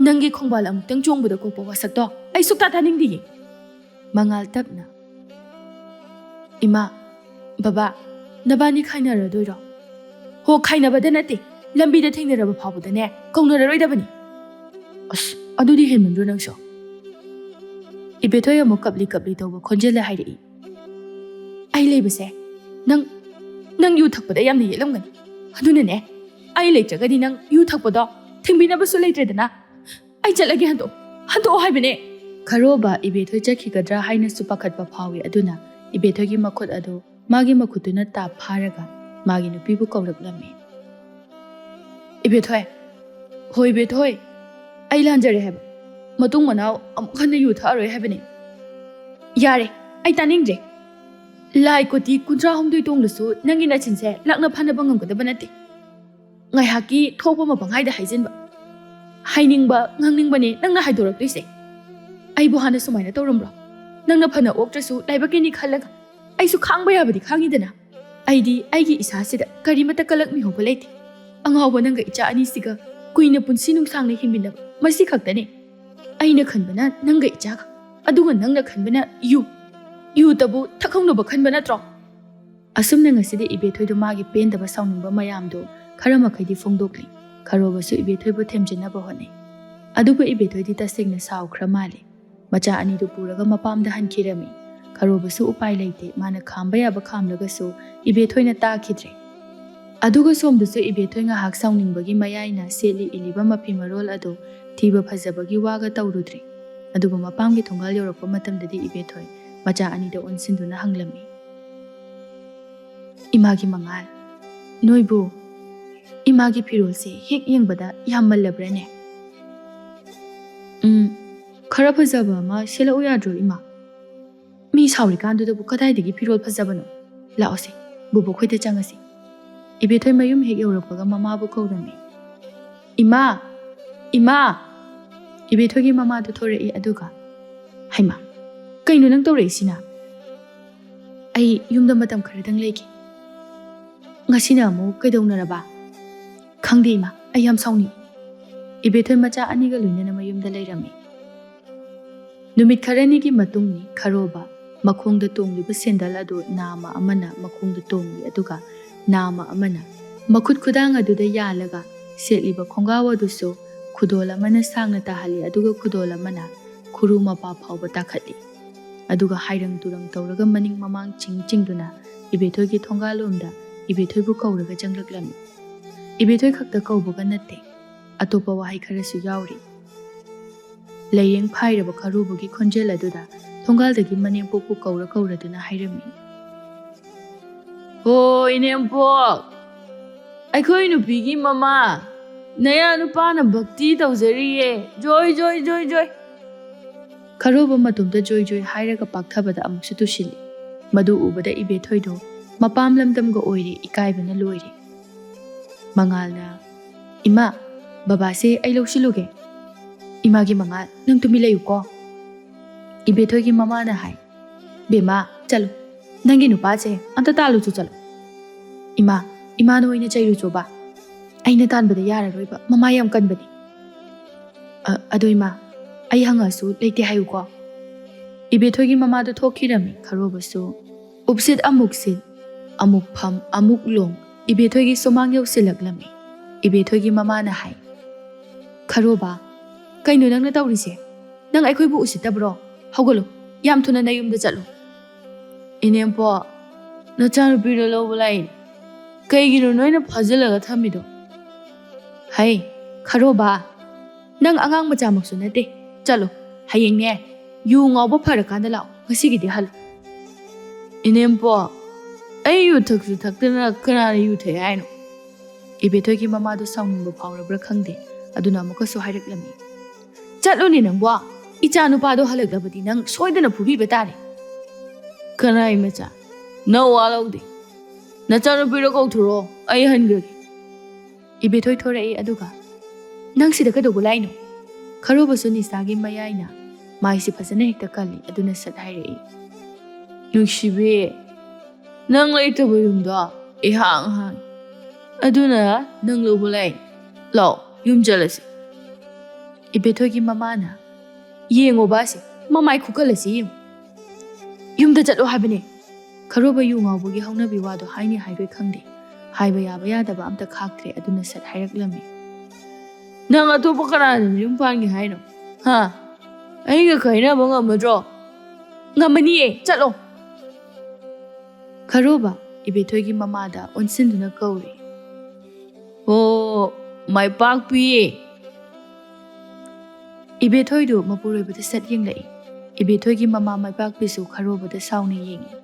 ꯅꯪꯒꯤ ꯈꯣꯡꯕꯥꯜ ꯑꯃꯨꯛꯇꯪ ꯆꯣꯡꯕꯗ ꯀꯣꯛꯄ ꯋꯥꯁꯛꯇꯣ ꯑꯩ ꯁꯨꯛꯇꯥ ꯇꯥꯅꯤꯡꯗꯤꯌꯦ꯫" ꯃꯉꯥꯜ ꯇꯞꯅ, "ꯏꯃꯥ, ꯕꯕꯥ, ꯅꯕꯥꯅꯤ ꯈꯥꯏꯅꯔꯗꯣꯏꯔꯣ?" "ꯍꯣ, ꯈꯥꯏꯅꯕꯗ ꯅꯠꯇꯦ, ꯂꯝꯕꯤꯗ ꯊꯦꯡꯅꯔꯕ ꯐꯥꯎꯕꯗꯅꯦ ꯀꯧꯅꯔꯔꯣꯏꯗꯕꯅꯤ꯫" "ꯑꯁ, ꯑꯗꯨꯗꯤ ꯍꯦꯟꯃꯟꯗ꯭ꯔꯣ ꯅꯪꯁꯨ?" ꯏꯕꯦꯊꯣꯏ ꯑꯃꯨꯛ ꯀꯞꯂꯤ ꯀꯞꯂꯤ ꯇꯧꯕ ꯈꯣꯟꯖꯦꯜꯗ ꯍꯥꯏꯔꯛꯏ꯫ "ꯑꯩ ꯂꯩꯕꯁꯦ ꯅꯪ, ꯅꯪ ꯌꯨ ꯊꯛꯄꯗ ꯌꯥꯝꯅ ꯌꯦꯠꯂꯝꯒꯅꯤ꯫ ꯑꯗꯨꯅꯅꯦ, ꯑꯩ ꯂꯩꯇ꯭ꯔꯒꯗꯤ ꯅꯪ ꯌꯨ ꯊꯛꯄꯗꯣ ꯊꯤꯡꯕꯤꯅꯕꯁꯨ ꯂꯩꯇ꯭ꯔꯦꯗꯅ꯫ ꯑꯩ ꯆꯠꯂꯒꯦ, ꯍꯟꯗꯣꯛꯑꯣ, ꯍꯟꯗꯣꯛꯑꯣ ꯍꯥꯏꯕꯅꯦ꯫" ꯈꯔꯣꯕ ꯏꯕꯦꯊꯣꯏ ꯆꯠꯈꯤꯒꯗ꯭ꯔꯥ ꯍꯥꯏꯅꯁꯨ ꯄꯥꯈꯠꯄ ꯐꯥꯎꯏ꯫ ꯑꯗꯨꯅ ꯏꯕꯦꯊꯣꯏꯒꯤ ꯃꯈꯨꯠ ꯑꯗꯨ ꯃꯥꯒꯤ ꯃꯈꯨꯠꯇꯨꯅ ꯇꯥꯞ ꯐꯥꯔꯒ ꯃꯥꯒꯤ ꯅꯨꯄꯤꯕꯨ ꯀꯧꯔꯛꯂꯝꯃꯤ꯫ "ꯏꯕꯦꯊꯣꯏ, ꯍꯣꯏ ꯏꯕꯦꯊꯣꯏ, ꯑꯩ ꯂꯥꯟꯖꯔꯦ ꯍꯥꯏꯕ꯫ ꯃꯇꯨꯡ ꯃꯅꯥꯎ ꯑꯃꯨꯛ ꯍꯟꯅ ꯌꯨ ꯊꯛꯑꯔꯣꯏ ꯍꯥꯏꯕꯅꯤ꯫ ꯌꯥꯔꯦ, ꯑꯩ ꯇꯥꯅꯤꯡꯗ꯭ꯔꯦ꯫ ꯂꯥꯏ ꯀꯣꯇꯤ ꯀꯨꯟꯊ꯭ꯔꯥ ꯍꯨꯝꯗꯣꯏ ꯇꯣꯡꯂꯁꯨ ꯅꯪꯒꯤ ꯅꯆꯤꯟꯁꯦ ꯂꯥꯛꯅ ꯐꯥꯅꯕ ꯉꯝꯒꯗꯕ ꯅꯠꯇꯦ꯫ ꯉꯥꯏꯍꯥꯛꯀꯤ ꯊꯣꯛꯄ ꯑꯃ ꯄꯪꯍꯥꯏꯗ ꯍꯥꯏꯖꯤꯟꯕ꯫ ꯍꯥꯏꯅꯤꯡꯕ ꯉꯥꯡꯅꯤꯡꯕꯅꯦ ꯅꯪꯅ ꯍꯥꯏꯗꯣꯔꯛꯇꯣꯏꯁꯦ꯫ ꯑꯩꯕꯨ ꯍꯥꯟꯅ ꯁꯨꯃꯥꯏꯅ ꯇꯧꯔꯝꯕ꯭ꯔꯣ? ꯅꯪꯅ ꯐꯅ ꯑꯣꯛꯇ꯭ꯔꯁꯨ ꯂꯥꯏꯕꯛꯀꯤꯅꯤ ꯈꯜꯂꯒ ꯑꯩꯁꯨ ꯈꯥꯡꯕ ꯌꯥꯕꯗꯤ ꯈꯥꯡꯉꯤꯗꯅ꯫ ꯑꯩꯗꯤ ꯑꯩꯒꯤ ꯏꯁꯥꯁꯤꯗ ꯀꯔꯤꯃꯠꯇ ꯀꯜꯂꯛꯃꯤꯍꯧꯕ ꯂꯩꯇꯦ꯫ ꯑꯉꯥꯎꯕ ꯅꯪꯒ ꯏꯆꯥ ꯑꯅꯤꯁꯤꯒ ꯀꯨꯏꯅ ꯄꯨꯟꯁꯤ ꯅꯨꯡꯁꯥꯡꯅ ꯍꯤꯡꯃꯤꯟꯅꯕ, ꯃꯁꯤ ꯈꯛꯇꯅꯦ꯫ ꯑꯩꯅ ꯈꯟꯕꯅ ꯅꯪꯒ ꯏꯆꯥꯒ, ꯑꯗꯨꯒ ꯅꯪꯅ ꯈꯟꯕꯅ ꯌꯨ꯫ ꯌꯨꯇꯕꯨ ꯊꯛꯍꯧꯅꯕ ꯈꯟꯕ ꯅꯠꯇ꯭ꯔꯣ?" ꯑꯁꯨꯝꯅ ꯉꯁꯤꯗꯤ ꯏꯕꯦꯊꯣꯏꯗꯣ ꯃꯥꯒꯤ ꯄꯦꯟꯗꯕ ꯁꯥꯎꯅꯤꯡꯕ ꯃꯌꯥꯝꯗꯣ ꯈꯔ ꯃꯈꯩꯗꯤ ꯐꯣꯡꯗꯣꯛꯂꯤ꯫ ꯈꯔꯣꯕꯁꯨ ꯏꯕꯦꯊꯣꯏꯕꯨ ꯊꯦꯝꯖꯤꯟꯅꯕ ꯍꯣꯠꯅꯩ꯫ ꯑꯗꯨꯕꯨ ꯏꯕꯦꯊꯣꯏꯗꯤ ꯇꯁꯦꯡꯅ ꯁꯥꯎꯈ꯭ꯔ ꯃꯥꯜꯂꯦ꯫ ꯃꯆꯥ ꯑꯅꯤꯗꯨ ꯄꯨꯔꯒ ꯃꯄꯥꯝꯗ ꯍꯟꯈꯤꯔꯝꯃꯤ꯫ ꯈꯔꯣꯕꯁꯨ ꯎꯄꯥꯏ ꯂꯩꯇꯦ, ꯃꯥꯅ ꯈꯥꯝꯕ ꯌꯥꯕ ꯈꯥꯝꯂꯒꯁꯨ ꯏꯕꯦꯊꯣꯏꯅ ꯇꯥꯈꯤꯗ꯭ꯔꯦ꯫ ꯑꯗꯨꯒ ꯁꯣꯝꯗꯁꯨ ꯏꯕꯦꯊꯣꯏ ꯉꯥꯏꯍꯥꯛ ꯁꯥꯎꯅꯤꯡꯕꯒꯤ ꯃꯌꯥꯏꯅ ꯁꯦꯠꯂꯤ ꯏꯜꯂꯤꯕ ꯃꯐꯤ ꯃꯔꯣꯜ ꯑꯗꯨ ꯊꯤꯕ ꯐꯖꯕꯒꯤ ꯋꯥꯒ ꯇꯧꯔꯨꯗ꯭ꯔꯦ꯫ ꯑꯗꯨꯕꯨ ꯃꯄꯥꯝꯒꯤ ꯊꯣꯡꯒꯥꯜ ꯌꯧꯔꯛꯄ ꯃꯇꯝꯗꯗꯤ ꯏꯕꯦꯊꯣꯏ ꯃꯆꯥ ꯑꯅꯤꯗ ꯑꯣꯟꯁꯤꯟꯗꯨꯅ ꯍꯪꯂꯝꯃꯤ, "ꯏꯃꯥꯒꯤ ꯃꯉꯥꯜ, ꯅꯣꯏꯕꯨ ꯏꯃꯥꯒꯤ ꯐꯤꯔꯣꯜꯁꯦ ꯍꯦꯛ ꯌꯦꯡꯕꯗ ꯌꯥꯝ ꯃꯜꯂꯕ꯭ꯔꯅꯦ?" "ꯎꯝ, ꯈꯔ ꯐꯖꯕ ꯑꯃ ꯁꯦꯠꯂꯛꯎ ꯌꯥꯗ꯭ꯔꯣ ꯏꯃꯥ? ꯃꯤ ꯁꯥꯎꯔꯤꯀꯥꯟꯗꯨꯗꯕꯨ ꯀꯗꯥꯏꯗꯒꯤ ꯐꯤꯔꯣꯜ ꯐꯖꯕꯅꯣ? ꯂꯥꯛꯑꯣꯁꯦ, ꯕꯨꯕꯣꯛ ꯈꯣꯏꯗ ꯆꯪꯉꯁꯤ꯫" ꯏꯕꯦꯊꯣꯏ ꯃꯌꯨꯝ ꯍꯦꯛ ꯌꯧꯔꯛꯄꯒ ꯃꯃꯥꯕꯨ ꯀꯧꯔꯝꯃꯤ꯫ "ꯏꯃꯥ! ꯏꯃꯥ!" ꯏꯕꯦꯊꯣꯏꯒꯤ ꯃꯃꯥꯗꯨ ꯊꯣꯔꯛꯏ, ꯑꯗꯨꯒ, "ꯍꯩꯃꯥ, ꯀꯩꯅꯣ ꯅꯪ ꯇꯧꯔꯛꯏꯁꯤꯅ?" "ꯑꯩ ꯌꯨꯝꯗ ꯃꯇꯝ ꯈꯔꯗꯪ ꯂꯩꯒꯦ꯫" "ꯉꯁꯤꯅ ꯑꯃꯨꯛ ꯀꯩꯗꯧꯅꯔꯕ?" "ꯈꯪꯗꯦ ꯏꯃꯥ, ꯑꯩ ꯌꯥꯝ ꯁꯥꯎꯅꯤꯡꯏ꯫" ꯏꯕꯦꯊꯣꯏ ꯃꯆꯥ ꯑꯅꯤꯒ ꯂꯣꯏꯅꯅ ꯃꯌꯨꯝꯗ ꯂꯩꯔꯝꯃꯤ꯫ ꯅꯨꯃꯤꯠ ꯈꯔꯅꯤꯒꯤ ꯃꯇꯨꯡꯅꯤ꯫ ꯈꯔꯣꯕ ꯃꯈꯣꯡꯗ ꯇꯣꯡꯂꯤꯕ ꯁꯦꯟꯗꯜ ꯑꯗꯨ ꯅꯥꯃ ꯑꯃꯅ ꯃꯈꯣꯡꯗ ꯇꯣꯡꯂꯤ, ꯑꯗꯨꯒ ꯅꯥꯃ ꯑꯃꯅ ꯃꯈꯨꯠ ꯈꯨꯗꯥꯡ ꯑꯗꯨꯗ ꯌꯥꯜꯂꯒ ꯁꯦꯠꯂꯤꯕ ꯈꯣꯡꯒꯥꯎ ꯑꯗꯨꯁꯨ ꯈꯨꯗꯣꯜ ꯑꯃꯅ ꯁꯥꯡꯅ ꯇꯥꯍꯜꯂꯤ, ꯑꯗꯨꯒ ꯈꯨꯗꯣꯜ ꯑꯃꯅ ꯈꯨꯔꯨ ꯃꯄꯥ ꯐꯥꯎꯕ ꯇꯥꯈꯠꯂꯤ꯫ ꯑꯗꯨꯒ ꯍꯥꯏꯔꯪ ꯇꯨꯔꯪ ꯇꯧꯔꯒ ꯃꯅꯤꯡ ꯃꯃꯥꯡ ꯆꯤꯡ ꯆꯤꯡꯗꯨꯅ ꯏꯕꯦꯊꯣꯏꯒꯤ ꯊꯣꯡꯒꯥꯜꯂꯣꯝꯗ ꯏꯕꯦꯊꯣꯏꯕꯨ ꯀꯧꯔꯒ ꯆꯪꯂꯛꯂꯝꯃꯤ꯫ ꯏꯕꯦꯊꯣꯏ ꯈꯛꯇ ꯀꯧꯕꯒ ꯅꯠꯇꯦ, ꯑꯇꯣꯞꯄ ꯋꯥꯍꯩ ꯈꯔꯁꯨ ꯌꯥꯎꯔꯤ꯫ ꯂꯩꯌꯦꯡ ꯐꯥꯏꯔꯕ ꯈꯔꯨꯕꯒꯤ ꯈꯣꯟꯖꯦꯜ ꯑꯗꯨꯗ ꯊꯣꯡꯒꯥꯜꯗꯒꯤ ꯃꯅꯦꯝꯄꯣꯛꯄꯨ ꯀꯧꯔ ꯀꯧꯔꯗꯨꯅ ꯍꯥꯏꯔꯝꯃꯤ, "ꯑꯣ, ꯏꯅꯦꯝꯄꯣꯛ, ꯑꯩꯈꯣꯏ ꯅꯨꯄꯤꯒꯤ ꯃꯃꯥ, ꯅꯌꯥ ꯅꯨꯄꯥꯅ ꯚꯛꯇꯤ ꯇꯧꯖꯔꯤꯌꯦ꯫ ꯖꯣꯏ, ꯖꯣꯏ, ꯖꯣꯏ, ꯖꯣꯏ!" ꯈꯔꯣꯕ ꯃꯇꯣꯝꯇ ꯖꯣꯏ ꯖꯣꯏ ꯍꯥꯏꯔꯒ ꯄꯥꯛꯊꯕꯗ ꯑꯃꯨꯛꯁꯨ ꯇꯨꯁꯤꯜꯂꯤ꯫ ꯃꯗꯨ ꯎꯕꯗ ꯏꯕꯦꯊꯣꯏꯗꯣ ꯃꯄꯥꯝ ꯂꯝꯗꯝꯒ ꯑꯣꯏꯔꯦ, ꯏꯀꯥꯏꯕꯅ ꯂꯣꯏꯔꯦ꯫ ꯃꯉꯥꯜꯅ, "ꯏꯃꯥ, ꯕꯕꯥꯁꯦ ꯑꯩ ꯂꯧꯁꯤꯜꯂꯨꯒꯦ꯫" "ꯏꯃꯥꯒꯤ ꯃꯉꯥꯜ, ꯅꯪ ꯇꯨꯃꯤꯟ ꯂꯩꯌꯨꯀꯣ꯫" ꯏꯕꯦꯊꯣꯏꯒꯤ ꯃꯃꯥꯅ ꯍꯥꯏ, "ꯕꯦꯝꯃ, ꯆꯠꯂꯨ, ꯅꯪꯒꯤ ꯅꯨꯄꯥꯁꯦ ꯑꯝꯇ ꯇꯥꯜꯂꯨꯆꯣ, ꯆꯠꯂꯨ꯫" "ꯏꯃꯥ, ꯏꯃꯥꯅ ꯑꯣꯏꯅ ꯆꯩꯔꯨꯆꯣꯕ, ꯑꯩꯅ ꯇꯥꯟꯕꯗ ꯌꯥꯔꯔꯣꯏꯕ, ꯃꯃꯥ ꯌꯥꯝ ꯀꯟꯕꯅꯤ꯫" "ꯑ-, ꯑꯗꯣ ꯏꯃꯥ, ꯑꯩ ꯍꯪꯉꯁꯨ ꯂꯩꯇꯦ ꯍꯥꯏꯌꯨꯀꯣ꯫" ꯏꯕꯦꯊꯣꯏꯒꯤ ꯃꯃꯥꯗꯣ ꯊꯣꯛꯈꯤꯔꯝꯃꯤ꯫ ꯈꯔꯣꯕꯁꯨ ꯎꯞꯁꯤꯠ ꯑꯃꯨꯛ ꯁꯤꯠ, ꯑꯃꯨꯛ ꯐꯝ, ꯑꯃꯨꯛ ꯂꯣꯡ, ꯏꯕꯦꯊꯣꯏꯒꯤ ꯁꯨꯃꯥꯡ ꯌꯧꯁꯤꯜꯂꯛꯂꯝꯃꯤ꯫ ꯏꯕꯦꯊꯣꯏꯒꯤ ꯃꯃꯥꯅ ꯍꯥꯏ, "ꯈꯔꯣꯕ, ꯀꯩꯅꯣ ꯅꯪꯅ ꯇꯧꯔꯤꯁꯦ? ꯅꯪ ꯑꯩꯈꯣꯏꯕꯨ ꯎꯁꯤꯠꯇꯕ꯭ꯔꯣ? ꯍꯧꯒꯠꯂꯨ, ꯌꯥꯝ ꯊꯨꯅ ꯅꯌꯨꯝꯗ ꯆꯠꯂꯨ꯫" "ꯏꯅꯦꯝꯄꯣꯛ, ꯅꯆꯥꯅꯨꯄꯤꯗꯣ ꯂꯧꯕ ꯂꯥꯛꯏꯅꯦ꯫ ꯀꯩꯒꯤꯅꯣ ꯅꯣꯏꯅ ꯐꯥꯖꯤꯜꯂꯒ ꯊꯝꯃꯤꯗꯣ?" "ꯍꯩ, ꯈꯔꯣꯕ, ꯅꯪ ꯑꯉꯥꯡ ꯃꯆꯥꯃꯛꯁꯨ ꯅꯠꯇꯦ꯫ ꯆꯠꯂꯣ, ꯍꯌꯦꯡꯅꯦ, ꯌꯨ ꯉꯥꯎꯕ ꯐꯔꯀꯥꯟꯗ ꯂꯥꯛꯑꯣ, ꯉꯁꯤꯒꯤꯗꯤ ꯍꯜꯂꯣ꯫" "ꯏꯅꯦꯝꯄꯣꯛ, ꯑꯩ ꯌꯨ ꯊꯛꯁꯨ ꯊꯛꯇꯅ ꯀꯅꯥꯅ ꯌꯨ ꯊꯛꯑꯦ ꯍꯥꯏꯅꯣ?" ꯏꯕꯦꯊꯣꯏꯒꯤ ꯃꯃꯥꯗꯣ ꯁꯥꯎꯅꯤꯡꯕ ꯐꯥꯎꯔꯕ꯭ꯔꯥ ꯈꯪꯗꯦ, ꯑꯗꯨꯅ ꯑꯃꯨꯛꯀꯁꯨ ꯍꯥꯏꯔꯛꯂꯝꯃꯤ, "ꯆꯠꯂꯨꯅꯦ ꯅꯪꯕꯣ, ꯏꯆꯥ ꯅꯨꯄꯥꯗꯣ ꯍꯜꯂꯛꯂꯕꯗꯤ ꯅꯪ ꯁꯣꯏꯗꯅ ꯐꯨꯕꯤꯕ ꯇꯥꯔꯦ꯫" "ꯀꯅꯥꯏ ꯃꯆꯥ? ꯅꯋꯥ ꯂꯧꯗꯦ꯫ ꯅꯆꯥꯅꯨꯄꯤꯗꯣ ꯀꯧꯊꯣꯔꯛꯑꯣ, ꯑꯩ ꯍꯟꯈ꯭ꯔꯒꯦ꯫" ꯏꯕꯦꯊꯣꯏ ꯊꯣꯔꯛꯏ, ꯑꯗꯨꯒ, "ꯅꯪ ꯁꯤꯗ ꯀꯩꯗꯧꯕ ꯂꯥꯛꯏꯅꯣ?" ꯈꯔꯣꯕꯁꯨ ꯅꯤꯁꯥꯒꯤ ꯃꯌꯥꯏꯅ ꯃꯥꯏꯁꯤ ꯐꯖꯅ ꯍꯦꯛꯇ ꯀꯜꯂꯤ, ꯑꯗꯨꯅ ꯁꯠ ꯍꯥꯏꯔꯛꯏ, "ꯅꯨꯡꯁꯤꯕꯤ, ꯅꯪ ꯂꯩꯇꯕ ꯌꯨꯝꯗꯣ ꯏꯍꯥꯡ ꯍꯥꯡꯉꯤ, ꯑꯗꯨꯅ ꯅꯪ ꯂꯧꯕ ꯂꯥꯛꯏ꯫ ꯂꯥꯛꯑꯣ, ꯌꯨꯝ ꯆꯠꯂꯁꯤ꯫" ꯏꯕꯦꯊꯣꯏꯒꯤ ꯃꯃꯥꯅ, "ꯌꯦꯡꯉꯣꯕ ꯑꯁꯤ, ꯃꯃꯥꯏ ꯈꯨꯀꯜ ꯑꯁꯤ ꯌꯦꯡꯉꯨ꯫ ꯌꯨꯝꯗ ꯆꯠꯂꯣ ꯍꯥꯏꯕꯅꯦ꯫" ꯈꯔꯣꯕ ꯌꯨ ꯉꯥꯎꯕꯒꯤ ꯍꯧꯅꯕꯤ ꯋꯥꯗꯣ ꯍꯥꯏꯅꯤ ꯍꯥꯏꯔꯣꯏ ꯈꯪꯗꯦ꯫ ꯍꯥꯏꯕ ꯌꯥꯕ ꯌꯥꯗꯕ ꯑꯝꯇ ꯈꯥꯛꯇ꯭ꯔꯦ, ꯑꯗꯨꯅ ꯁꯠ ꯍꯥꯏꯔꯛꯂꯝꯃꯤ, "ꯅꯪ ꯑꯇꯣꯞꯄ ꯀꯅꯥꯗ ꯌꯨꯝ ꯄꯥꯟꯒꯦ ꯍꯥꯏꯅꯣ? ꯍꯥ? ꯑꯩꯒ ꯀꯥꯏꯅꯕ ꯉꯝꯃꯗ꯭ꯔꯣ?" "ꯉꯝꯃꯅꯤꯌꯦ, ꯆꯠꯂꯣ꯫" ꯈꯔꯣꯕ ꯏꯕꯦꯊꯣꯏꯒꯤ ꯃꯃꯥꯗ ꯑꯣꯟꯁꯤꯟꯗꯨꯅ ꯀꯧꯔꯤ, "ꯑꯣ, ꯃꯥꯏꯄꯥꯛꯄꯤ!" ꯏꯕꯦꯊꯣꯏꯗꯨ ꯃꯄꯨꯔꯣꯏꯕꯗ ꯁꯠ ꯌꯦꯡꯂꯛꯏ꯫ ꯏꯕꯦꯊꯣꯏꯒꯤ ꯃꯃꯥ ꯃꯥꯏꯄꯥꯛꯄꯤꯁꯨ ꯈꯔꯣꯕꯗ ꯁꯥꯎꯅ ꯌꯦꯡꯏ꯫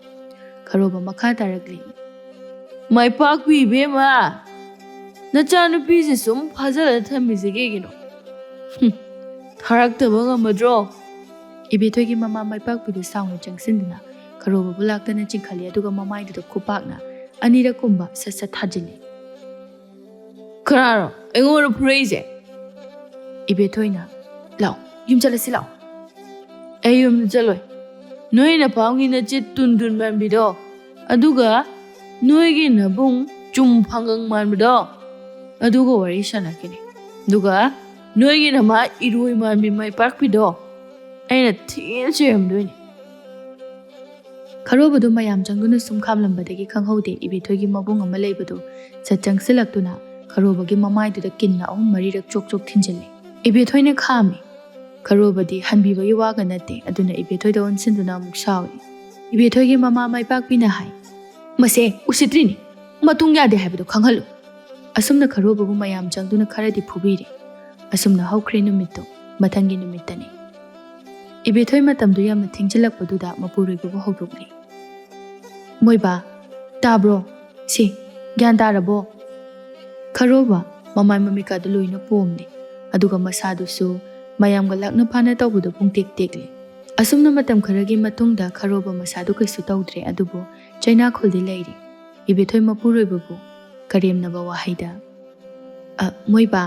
ꯈꯔꯣꯕ ꯃꯈꯥ ꯇꯥꯔꯛꯂꯤ, "ꯃꯥꯏꯄꯥꯛꯄꯤ ꯏꯕꯦꯝꯃ, ꯅꯆꯥꯅꯨꯄꯤꯁꯦ ꯁꯨꯝ ꯐꯥꯖꯤꯜꯂ ꯊꯝꯃꯤꯁꯦ ꯀꯩꯒꯤꯅꯣ? ꯍꯨꯝ, ꯊꯥꯔꯛꯇꯕ ꯉꯝꯃꯗ꯭ꯔꯣ?" ꯏꯕꯦꯊꯣꯏꯒꯤ ꯃꯃꯥ ꯃꯥꯏꯄꯥꯛꯄꯤꯗꯨ ꯁꯥꯎꯅ ꯆꯪꯁꯤꯟꯗꯨꯅ ꯈꯔꯣꯕꯕꯨ ꯂꯥꯛꯇꯅ ꯆꯤꯡꯈꯠꯂꯤ, ꯑꯗꯨꯒ ꯃꯃꯥꯏꯗꯨꯗ ꯈꯨꯄꯥꯛꯅ ꯑꯅꯤꯔꯛ ꯀꯨꯝꯕ ꯁꯠ ꯁꯠ ꯊꯥꯖꯤꯜꯂꯤ꯫ "ꯀꯅꯥꯅꯣ ꯑꯩꯉꯣꯟꯗ ꯐꯨꯔꯛꯏꯁꯦ?" ꯏꯕꯦꯊꯣꯏꯅ, "ꯂꯥꯛꯑꯣ, ꯌꯨꯝ ꯆꯠꯂꯁꯤ ꯂꯥꯛꯑꯣ꯫" "ꯑꯩ ꯌꯨꯝꯗ ꯆꯠꯂꯣꯏ꯫ ꯅꯣꯏ ꯅꯄꯥꯝꯒꯤ ꯅꯆꯦ ꯇꯨꯟ ꯇꯨꯟ ꯃꯥꯟꯕꯤꯗꯣ, ꯑꯗꯨꯒ ꯅꯣꯏꯒꯤ ꯅꯕꯨꯡ ꯆꯨꯝ ꯐꯪꯒꯪ ꯃꯥꯟꯕꯗꯣ, ꯑꯗꯨꯒ ꯋꯥꯔꯤ ꯁꯥꯟꯅꯈꯤꯅꯤ꯫ ꯑꯗꯨꯒ ꯅꯣꯏꯒꯤ ꯅꯃꯥ ꯏꯔꯣꯏ ꯃꯥꯟꯕꯤ ꯃꯥꯏꯄꯥꯛꯄꯤꯗꯣ ꯑꯩꯅ ꯊꯤꯅ ꯆꯩꯔꯝꯗꯣꯏꯅꯤ꯫" ꯈꯔꯣꯕꯗꯨ ꯃꯌꯥꯝ ꯆꯪꯗꯨꯅ ꯁꯨꯝ ꯈꯥꯝꯂꯝꯕꯗꯒꯤ ꯈꯪꯍꯧꯗꯦ, ꯏꯕꯦꯊꯣꯏꯒꯤ ꯃꯕꯨꯡ ꯑꯃ ꯂꯩꯕꯗꯨ ꯆꯠ ꯆꯪꯁꯤꯜꯂꯛꯇꯨꯅ ꯈꯔꯣꯕꯒꯤ ꯃꯃꯥꯏꯗꯨꯗ ꯀꯤꯟꯅ ꯑꯍꯨꯝ ꯃꯔꯤꯔꯛ ꯆꯣꯛ ꯆꯣꯛ ꯊꯤꯟꯖꯤꯜꯂꯤ꯫ ꯏꯕꯦꯊꯣꯏꯅ ꯈꯥꯝꯃꯤ꯫ ꯈꯔꯣꯕꯗꯤ ꯍꯟꯕꯤꯕꯒꯤ ꯋꯥꯒ ꯅꯠꯇꯦ, ꯑꯗꯨꯅ ꯏꯕꯦꯊꯣꯏꯗ ꯑꯣꯟꯁꯤꯟꯗꯨꯅ ꯑꯃꯨꯛ ꯁꯥꯎꯏ꯫ ꯏꯕꯦꯊꯣꯏꯒꯤ ꯃꯃꯥ ꯃꯥꯏꯄꯥꯛꯄꯤꯅ ꯍꯥꯏ, "ꯃꯁꯦ ꯎꯁꯤꯠꯇ꯭ꯔꯤꯅꯤ, ꯃꯇꯨꯡ ꯌꯥꯗꯦ ꯍꯥꯏꯕꯗꯨ ꯈꯪꯍꯜꯂꯨ꯫" ꯑꯁꯨꯝꯅ ꯈꯔꯣꯕꯕꯨ ꯃꯌꯥꯝ ꯆꯪꯗꯨꯅ ꯈꯔꯗꯤ ꯐꯨꯕꯤꯔꯦ꯫ ꯑꯁꯨꯝꯅ ꯍꯧꯈ꯭ꯔꯦ ꯅꯨꯃꯤꯠꯇꯨ꯫ ꯃꯊꯪꯒꯤ ꯅꯨꯃꯤꯠꯇꯅꯤ꯫ ꯏꯕꯦꯊꯣꯏ ꯃꯇꯝꯗꯨ ꯌꯥꯝꯅ ꯊꯦꯡꯖꯤꯜꯂꯛꯄꯗꯨꯗ ꯃꯄꯨꯔꯣꯏꯕꯕꯨ ꯍꯧꯗꯣꯛꯂꯤ꯫ "ꯃꯣꯏꯕꯥ, ꯇꯥꯕ꯭ꯔꯣ? ꯁꯤ, ꯒ꯭ꯌꯥꯟ ꯇꯥꯔꯕꯣ?" ꯈꯔꯣꯕ ꯃꯃꯥꯏ ꯃꯃꯤꯠꯀꯥꯗꯨ ꯂꯣꯏꯅ ꯄꯣꯝꯂꯦ, ꯑꯗꯨꯒ ꯃꯁꯥꯗꯨꯁꯨ ꯃꯌꯥꯝꯒ ꯂꯥꯛꯅ ꯐꯥꯅ ꯇꯧꯕꯗꯨ ꯄꯨꯡꯇꯦꯛ ꯇꯦꯛꯂꯦ꯫ ꯑꯁꯨꯝꯅ ꯃꯇꯝ ꯈꯔꯒꯤ ꯃꯇꯨꯡꯗ ꯈꯔꯣꯕ ꯃꯁꯥꯗꯨ ꯀꯩꯁꯨ ꯇꯧꯗ꯭ꯔꯦ, ꯑꯗꯨꯕꯨ ꯆꯩꯅꯥꯈꯣꯜꯗꯤ ꯂꯩꯔꯤ꯫ ꯏꯕꯦꯊꯣꯏ ꯃꯄꯨꯔꯣꯏꯕꯕꯨ ꯀꯔꯦꯝꯅꯕ ꯋꯥꯍꯩꯗ, "ꯑ, ꯃꯣꯏꯕꯥ,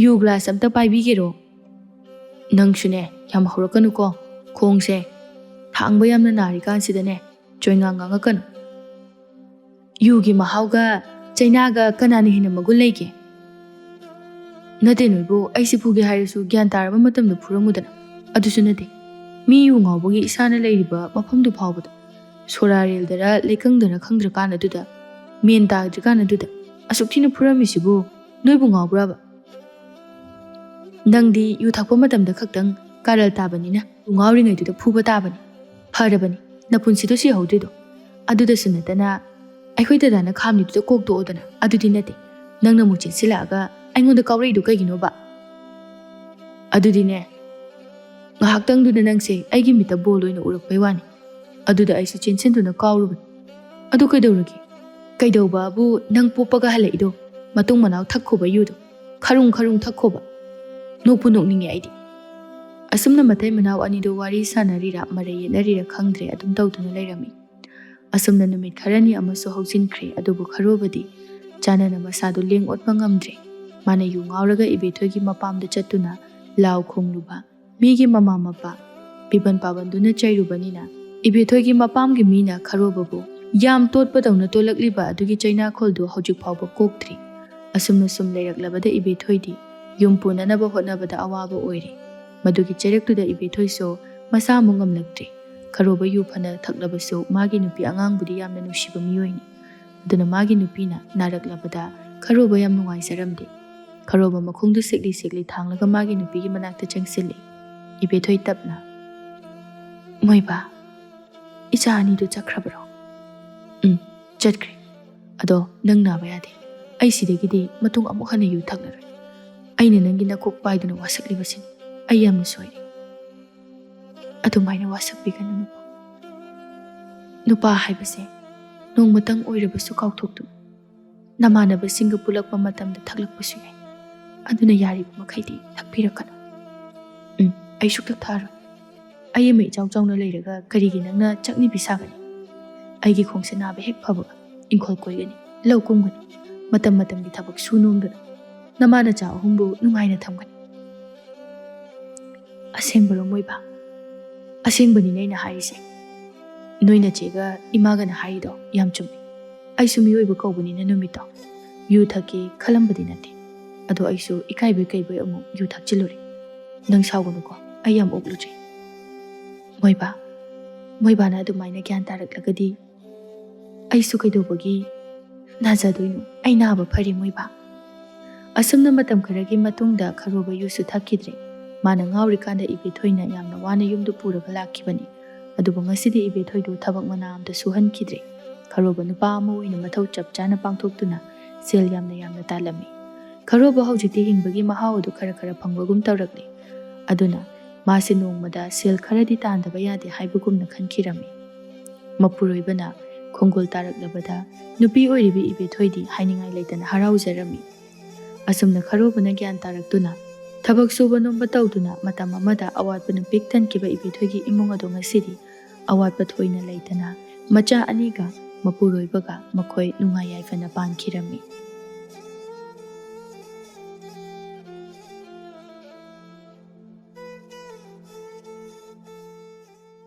ꯌꯨ ꯒ꯭ꯂꯥꯁ ꯑꯝꯇ ꯄꯥꯏꯕꯤꯒꯦꯔꯣ? ꯅꯪꯁꯨꯅꯦ, ꯌꯥꯝ ꯍꯧꯔꯛꯀꯅꯨꯀꯣ꯫ ꯈꯣꯡꯁꯦ ꯊꯥꯡꯕ ꯌꯥꯝꯅ ꯅꯥꯔꯤꯀꯥꯟꯁꯤꯗꯅꯦ, ꯆꯣꯏꯉꯥꯡ ꯉꯥꯡꯉꯛꯀꯅꯨ꯫ ꯌꯨꯒꯤ ꯃꯍꯥꯎꯒ ꯆꯩꯅꯥꯒ ꯀꯅꯥꯅ ꯍꯦꯟꯅ ꯃꯒꯨꯟ ꯂꯩꯒꯦ?" "ꯅꯠꯇꯦ ꯅꯣꯏꯕꯨ, ꯑꯩꯁꯦ ꯐꯨꯒꯦ ꯍꯥꯏꯔꯁꯨ ꯒ꯭ꯌꯥꯟ ꯇꯥꯔꯕ ꯃꯇꯝꯗ ꯐꯨꯔꯝꯃꯨꯗꯅ꯫ ꯑꯗꯨꯁꯨ ꯅꯠꯇꯦ, ꯃꯤ ꯌꯨ ꯉꯥꯎꯕꯒꯤ ꯏꯁꯥꯅ ꯂꯩꯔꯤꯕ ꯃꯐꯝꯗꯨ ꯐꯥꯎꯕꯗ ꯁꯣꯔꯥ ꯔꯦꯜꯗꯔ ꯂꯩꯀꯪꯗꯔ ꯈꯪꯗ꯭ꯔꯀꯥꯟ ꯑꯗꯨꯗ, ꯃꯦꯟ ꯇꯥꯗ꯭ꯔꯤꯀꯥꯟ ꯑꯗꯨꯗ ꯑꯁꯨꯛ ꯊꯤꯅ ꯐꯨꯔꯝꯃꯤꯁꯤꯕꯨ ꯅꯣꯏꯕꯨ ꯉꯥꯎꯕ꯭ꯔꯕ? ꯅꯪꯗꯤ ꯌꯨ ꯊꯛꯄ ꯃꯇꯝꯗ ꯈꯛꯇꯪ ꯀꯥꯔꯜ ꯇꯥꯕꯅꯤꯅ ꯌꯨ ꯉꯥꯎꯔꯤꯉꯩꯗꯨꯗ ꯐꯨꯕ ꯇꯥꯕꯅꯤ꯫ ꯐꯔꯕꯅꯤ ꯅꯄꯨꯟꯁꯤꯗꯣ ꯁꯤꯍꯧꯗ꯭ꯔꯤꯗꯣ꯫ ꯑꯗꯨꯗꯁꯨ ꯅꯠꯇꯅ ꯑꯩꯈꯣꯏ ꯗꯗꯥꯅ ꯈꯥꯝꯂꯤꯗꯨꯗ ꯀꯣꯛ ꯇꯣꯛꯑꯣꯗꯅ꯫ ꯑꯗꯨꯗꯤ ꯅꯠꯇꯦ, ꯅꯪꯅ ꯑꯃꯨꯛ ꯆꯦꯟꯁꯤꯜꯂꯛꯑꯒ ꯑꯩꯉꯣꯟꯗ ꯀꯥꯎꯔꯛꯏꯗꯨ ꯀꯩꯒꯤꯅꯣꯕ?" "ꯑꯗꯨꯗꯤꯅꯦ, ꯉꯥꯏꯍꯥꯛꯇꯪꯗꯨꯗ ꯅꯪꯁꯦ ꯑꯩꯒꯤ ꯃꯤꯠꯇ ꯕꯣꯜ ꯑꯣꯏꯅ ꯎꯔꯛꯄꯩ ꯋꯥꯅꯤ꯫ ꯑꯗꯨꯗ ꯑꯩꯁꯨ ꯆꯦꯟꯁꯤꯟꯗꯨꯅ ꯀꯥꯎꯔꯨꯕꯅꯤ꯫ ꯑꯗꯨ ꯀꯩꯗꯧꯔꯒꯦ? "ꯀꯩꯗꯧꯕꯕꯨ, ꯅꯪ ꯄꯣꯛꯄꯒ ꯍꯜꯂꯛꯏꯗꯣ? ꯃꯇꯨꯡ ꯃꯅꯥꯎ ꯊꯛꯈꯣꯕ ꯌꯨꯗꯣ, ꯈꯔꯨꯡ ꯈꯔꯨꯡ ꯊꯛꯈꯣꯕ꯫ ꯅꯣꯛꯄꯨ ꯅꯣꯛꯅꯤꯡꯉꯦ ꯑꯩꯗꯤ꯫" ꯑꯁꯨꯝꯅ ꯃꯇꯩ ꯃꯅꯥꯎ ꯑꯅꯤꯗꯣ ꯋꯥꯔꯤ ꯁꯥꯟꯅꯔꯤꯔꯥ ꯃꯔꯩ ꯌꯦꯠꯅꯔꯤꯔꯥ ꯈꯪꯗ꯭ꯔꯦ, ꯑꯗꯨꯝ ꯇꯧꯗꯨꯅ ꯂꯩꯔꯝꯃꯤ꯫ ꯑꯁꯨꯝꯅ ꯅꯨꯃꯤꯠ ꯈꯔꯅꯤ ꯑꯃꯁꯨ ꯍꯧꯖꯤꯟꯈ꯭ꯔꯦ꯫ ꯑꯗꯨꯕꯨ ꯈꯔꯣꯕꯗꯤ ꯆꯥꯅꯅ ꯃꯁꯥꯗꯨ ꯂꯦꯡ ꯑꯣꯠꯄ ꯉꯝꯗ꯭ꯔꯦ꯫ ꯃꯥꯅ ꯌꯨ ꯉꯥꯎꯔꯒ ꯏꯕꯦꯊꯣꯏꯒꯤ ꯃꯄꯥꯝꯗ ꯆꯠꯇꯨꯅ ꯂꯥꯎ ꯈꯣꯡꯂꯨꯕ, ꯃꯤꯒꯤ ꯃꯃꯥ ꯃꯄꯥ ꯄꯤꯕꯟ ꯄꯥꯕꯟꯗꯨꯅ ꯆꯩꯔꯨꯕꯅꯤꯅ, ꯏꯕꯦꯊꯣꯏꯒꯤ ꯃꯄꯥꯝꯒꯤ ꯃꯤꯅ ꯈꯔꯣꯕꯕꯨ ꯌꯥꯝ ꯇꯣꯠꯄꯗꯧꯅ ꯇꯣꯜꯂꯛꯂꯤꯕ ꯑꯗꯨꯒꯤ ꯆꯩꯅꯥꯈꯣꯜꯗꯨ ꯍꯧꯖꯤꯛ ꯐꯥꯎꯕ ꯀꯣꯛꯇ꯭ꯔꯤ꯫ ꯑꯁꯨꯝꯅ ꯁꯨꯝ ꯂꯩꯔꯛꯂꯕꯗ ꯏꯕꯦꯊꯣꯏꯗꯤ ꯌꯨꯝ ꯄꯨꯅꯅꯕ ꯍꯣꯠꯅꯕꯗ ꯑꯋꯥꯕ ꯑꯣꯏꯔꯦ꯫ ꯃꯗꯨꯒꯤ ꯆꯩꯔꯛꯇꯨꯗ ꯏꯕꯦꯊꯣꯏꯁꯨ ꯃꯁꯥ ꯑꯃꯨꯛ ꯉꯝꯂꯛꯇ꯭ꯔꯦ꯫ ꯈꯔꯣꯕ ꯌꯨ ꯐꯅ ꯊꯛꯂꯕꯁꯨ ꯃꯥꯒꯤ ꯅꯨꯄꯤ ꯑꯉꯥꯡꯕꯨꯗꯤ ꯌꯥꯝꯅ ꯅꯨꯡꯁꯤꯕ ꯃꯤꯑꯣꯏꯅꯤ꯫ ꯑꯗꯨꯅ ꯃꯥꯒꯤ ꯅꯨꯄꯤꯅ ꯅꯥꯔꯛꯂꯕꯗ ꯈꯔꯣꯕ ꯌꯥꯝ ꯅꯨꯡꯉꯥꯏꯖꯔꯝꯗꯦ꯫ ꯈꯔꯣꯕ ꯃꯈꯣꯡꯗꯨ ꯁꯦꯛꯂꯤ ꯁꯦꯛꯂꯤ ꯊꯥꯡꯂꯒ ꯃꯥꯒꯤ ꯅꯨꯄꯤꯒꯤ ꯃꯅꯥꯛꯇ ꯆꯪꯁꯤꯜꯂꯦ꯫ ꯏꯕꯦꯊꯣꯏ ꯇꯞꯅ, "ꯃꯣꯏꯕꯥ, ꯏꯆꯥ ꯑꯅꯤꯗꯨ ꯆꯠꯈ꯭ꯔꯕꯔꯣ?" "ꯎꯝ, ꯆꯠꯈ꯭ꯔꯦ꯫ ꯑꯗꯣ ꯅꯪ ꯅꯥꯕ ꯌꯥꯗꯦ꯫ ꯑꯩ ꯁꯤꯗꯒꯤꯗꯤ ꯃꯇꯨꯡ ꯑꯃꯨꯛ ꯍꯟꯅ ꯌꯨ ꯊꯛꯂꯔꯣꯏ꯫ ꯑꯩꯅ ꯅꯪꯒꯤ ꯅꯀꯣꯛ ꯄꯥꯏꯗꯨꯅ ꯋꯥꯁꯛꯂꯤꯕꯁꯤꯅꯤ꯫ ꯑꯩ ꯌꯥꯝꯅ ꯁꯣꯏꯔꯦ꯫ ꯑꯗꯨꯃꯥꯏꯅ ꯋꯥꯁꯛꯄꯤꯒꯅꯨ ꯅꯨꯄꯥ꯫ ꯅꯨꯄꯥ ꯍꯥꯏꯕꯁꯦ ꯅꯣꯡꯃꯇꯪ ꯑꯣꯏꯔꯕꯁꯨ ꯀꯥꯎꯊꯣꯛꯇꯨ꯫ ꯅꯃꯥꯟꯅꯕꯁꯤꯡꯒ ꯄꯨꯜꯂꯛꯄ ꯃꯇꯝꯗ ꯊꯛꯂꯛꯄꯁꯨ ꯌꯥꯏ꯫ ꯑꯗꯨꯅ ꯌꯥꯔꯤꯕ ꯃꯈꯩꯗꯤ ꯊꯛꯄꯤꯔꯛꯀꯅꯨ꯫" "ꯎꯝ, ꯑꯩ ꯁꯨꯛꯊꯛ ꯊꯛꯑꯔꯣꯏ꯫ ꯑꯩ ꯑꯃ ꯏꯆꯥꯎ ꯆꯥꯎꯅ ꯂꯩꯔꯒ ꯀꯔꯤꯒꯤ ꯅꯪꯅ ꯆꯠꯅꯤꯕꯤ ꯁꯥꯒꯅꯤ? ꯑꯩꯒꯤ ꯈꯣꯡꯁꯦ ꯅꯥꯕ ꯍꯦꯛ ꯐꯕꯒ ꯏꯪꯈꯣꯜ ꯀꯣꯏꯒꯅꯤ, ꯂꯧ ꯀꯨꯝꯒꯅꯤ, ꯃꯇꯝ ꯃꯇꯝꯒꯤ ꯊꯕꯛ ꯁꯨ ꯅꯣꯝꯗꯨꯅ ꯅꯃꯥ ꯅꯆꯥ ꯑꯍꯨꯝꯕꯨ ꯅꯨꯡꯉꯥꯏꯅ ꯊꯝꯒꯅꯤ꯫" "ꯑꯁꯦꯡꯕꯔꯣ ꯃꯣꯏꯕꯥ?" "ꯑꯁꯦꯡꯕꯅꯤꯅꯦ ꯑꯩꯅ ꯍꯥꯏꯔꯤꯁꯦ꯫ ꯅꯣꯏ ꯅꯆꯦꯒ ꯏꯃꯥꯒꯅ ꯍꯥꯏꯔꯤꯗꯣ ꯌꯥꯝ ꯆꯨꯝꯃꯤ꯫ ꯑꯩꯁꯨ ꯃꯤꯑꯣꯏꯕ ꯀꯧꯕꯅꯤꯅ ꯅꯨꯃꯤꯠꯇꯣ ꯌꯨ ꯊꯛꯀꯦ ꯈꯜꯂꯝꯕꯗꯤ ꯅꯠꯇꯦ꯫ ꯑꯗꯣ ꯑꯩꯁꯨ ꯏꯀꯥꯏꯕꯣꯏ ꯀꯩꯕꯣꯏ ꯑꯃꯨꯛ ꯌꯨ ꯊꯛꯆꯤꯜꯂꯨꯔꯦ꯫ ꯅꯪ ꯁꯥꯎꯒꯅꯨꯀꯣ, ꯑꯩ ꯌꯥꯝ ꯑꯣꯛꯂꯨꯗ꯭ꯔꯦ꯫" "ꯃꯣꯏꯕꯥ, ꯃꯣꯏꯕꯥꯅ ꯑꯗꯨꯃꯥꯏꯅ ꯒ꯭ꯌꯥꯟ ꯇꯥꯔꯛꯂꯒꯗꯤ ꯑꯩꯁꯨ ꯀꯩꯗꯧꯕꯒꯤ ꯅꯥꯖꯗꯣꯏꯅꯣ? ꯑꯩ ꯅꯥꯕ ꯐꯔꯦ ꯃꯣꯏꯕꯥ꯫" ꯑꯁꯨꯝꯅ ꯃꯇꯝ ꯈꯔꯒꯤ ꯃꯇꯨꯡꯗ ꯈꯔꯣꯕ ꯌꯨꯁꯨ ꯊꯛꯈꯤꯗ꯭ꯔꯦ꯫ ꯃꯥꯅ ꯉꯥꯎꯔꯤꯀꯥꯟꯗ ꯏꯕꯦꯊꯣꯏꯅ ꯌꯥꯝꯅ ꯋꯥꯅ ꯌꯨꯝꯗ ꯄꯨꯔꯒ ꯂꯥꯛꯈꯤꯕꯅꯤ꯫ ꯑꯗꯨꯕꯨ ꯉꯁꯤꯗꯤ ꯏꯕꯦꯊꯣꯏꯗꯨ ꯊꯕꯛ ꯃꯅꯥ ꯑꯃꯇ ꯁꯨꯍꯟꯈꯤꯗ꯭ꯔꯦ꯫ ꯈꯔꯣꯕ ꯅꯨꯄꯥ ꯑꯃ ꯑꯣꯏꯅ ꯃꯊꯧ ꯆꯞ ꯆꯥꯅ ꯄꯥꯡꯊꯣꯛꯇꯨꯅ ꯁꯦꯜ ꯌꯥꯝꯅ ꯌꯥꯝꯅ ꯇꯥꯜꯂꯝꯃꯤ꯫ ꯈꯔꯣꯕ ꯍꯧꯖꯤꯛꯇꯤ ꯍꯤꯡꯕꯒꯤ ꯃꯍꯥꯎ ꯑꯗꯨ ꯈꯔ ꯈꯔ ꯐꯪꯕꯒꯨꯝ ꯇꯧꯔꯛꯂꯦ꯫ ꯑꯗꯨꯅ ꯃꯥꯁꯦ ꯅꯣꯡꯃꯗ ꯁꯦꯜ ꯈꯔꯗꯤ ꯇꯥꯟꯗꯕ ꯌꯥꯗꯦ ꯍꯥꯏꯕꯒꯨꯝꯅ ꯈꯟꯈꯤꯔꯝꯃꯤ꯫ ꯃꯄꯨꯔꯣꯏꯕꯅ ꯈꯣꯡꯒꯨꯜ ꯇꯥꯔꯛꯂꯕꯗ ꯅꯨꯄꯤ ꯑꯣꯏꯔꯤꯕꯤ ꯏꯕꯦꯊꯣꯏꯗꯤ ꯍꯥꯏꯅꯤꯡꯉꯥꯏ ꯂꯩꯇꯅ ꯍꯔꯥꯎꯖꯔꯝꯃꯤ꯫ ꯑꯁꯨꯝꯅ ꯈꯔꯣꯕꯅ ꯒ꯭ꯌꯥꯟ ꯇꯥꯔꯛꯇꯨꯅ ꯊꯕꯛ ꯁꯨꯕ ꯅꯣꯝꯕ ꯇꯧꯗꯨꯅ ꯃꯇꯝ ꯑꯃꯗ ꯑꯋꯥꯠꯄꯅ ꯄꯤꯛ ꯊꯟꯈꯤꯕ ꯏꯕꯦꯊꯣꯏꯒꯤ ꯏꯃꯨꯡ ꯑꯗꯨ ꯉꯁꯤꯗꯤ ꯑꯋꯥꯠꯄ ꯊꯣꯏꯅ ꯂꯩꯇꯅ ꯃꯆꯥ ꯑꯅꯤꯒ ꯃꯄꯨꯔꯣꯏꯕꯒ ꯃꯈꯣꯏ ꯅꯨꯡꯉꯥꯏ ꯌꯥꯏꯐꯅ ꯄꯥꯟꯈꯤꯔꯝꯃꯤ꯫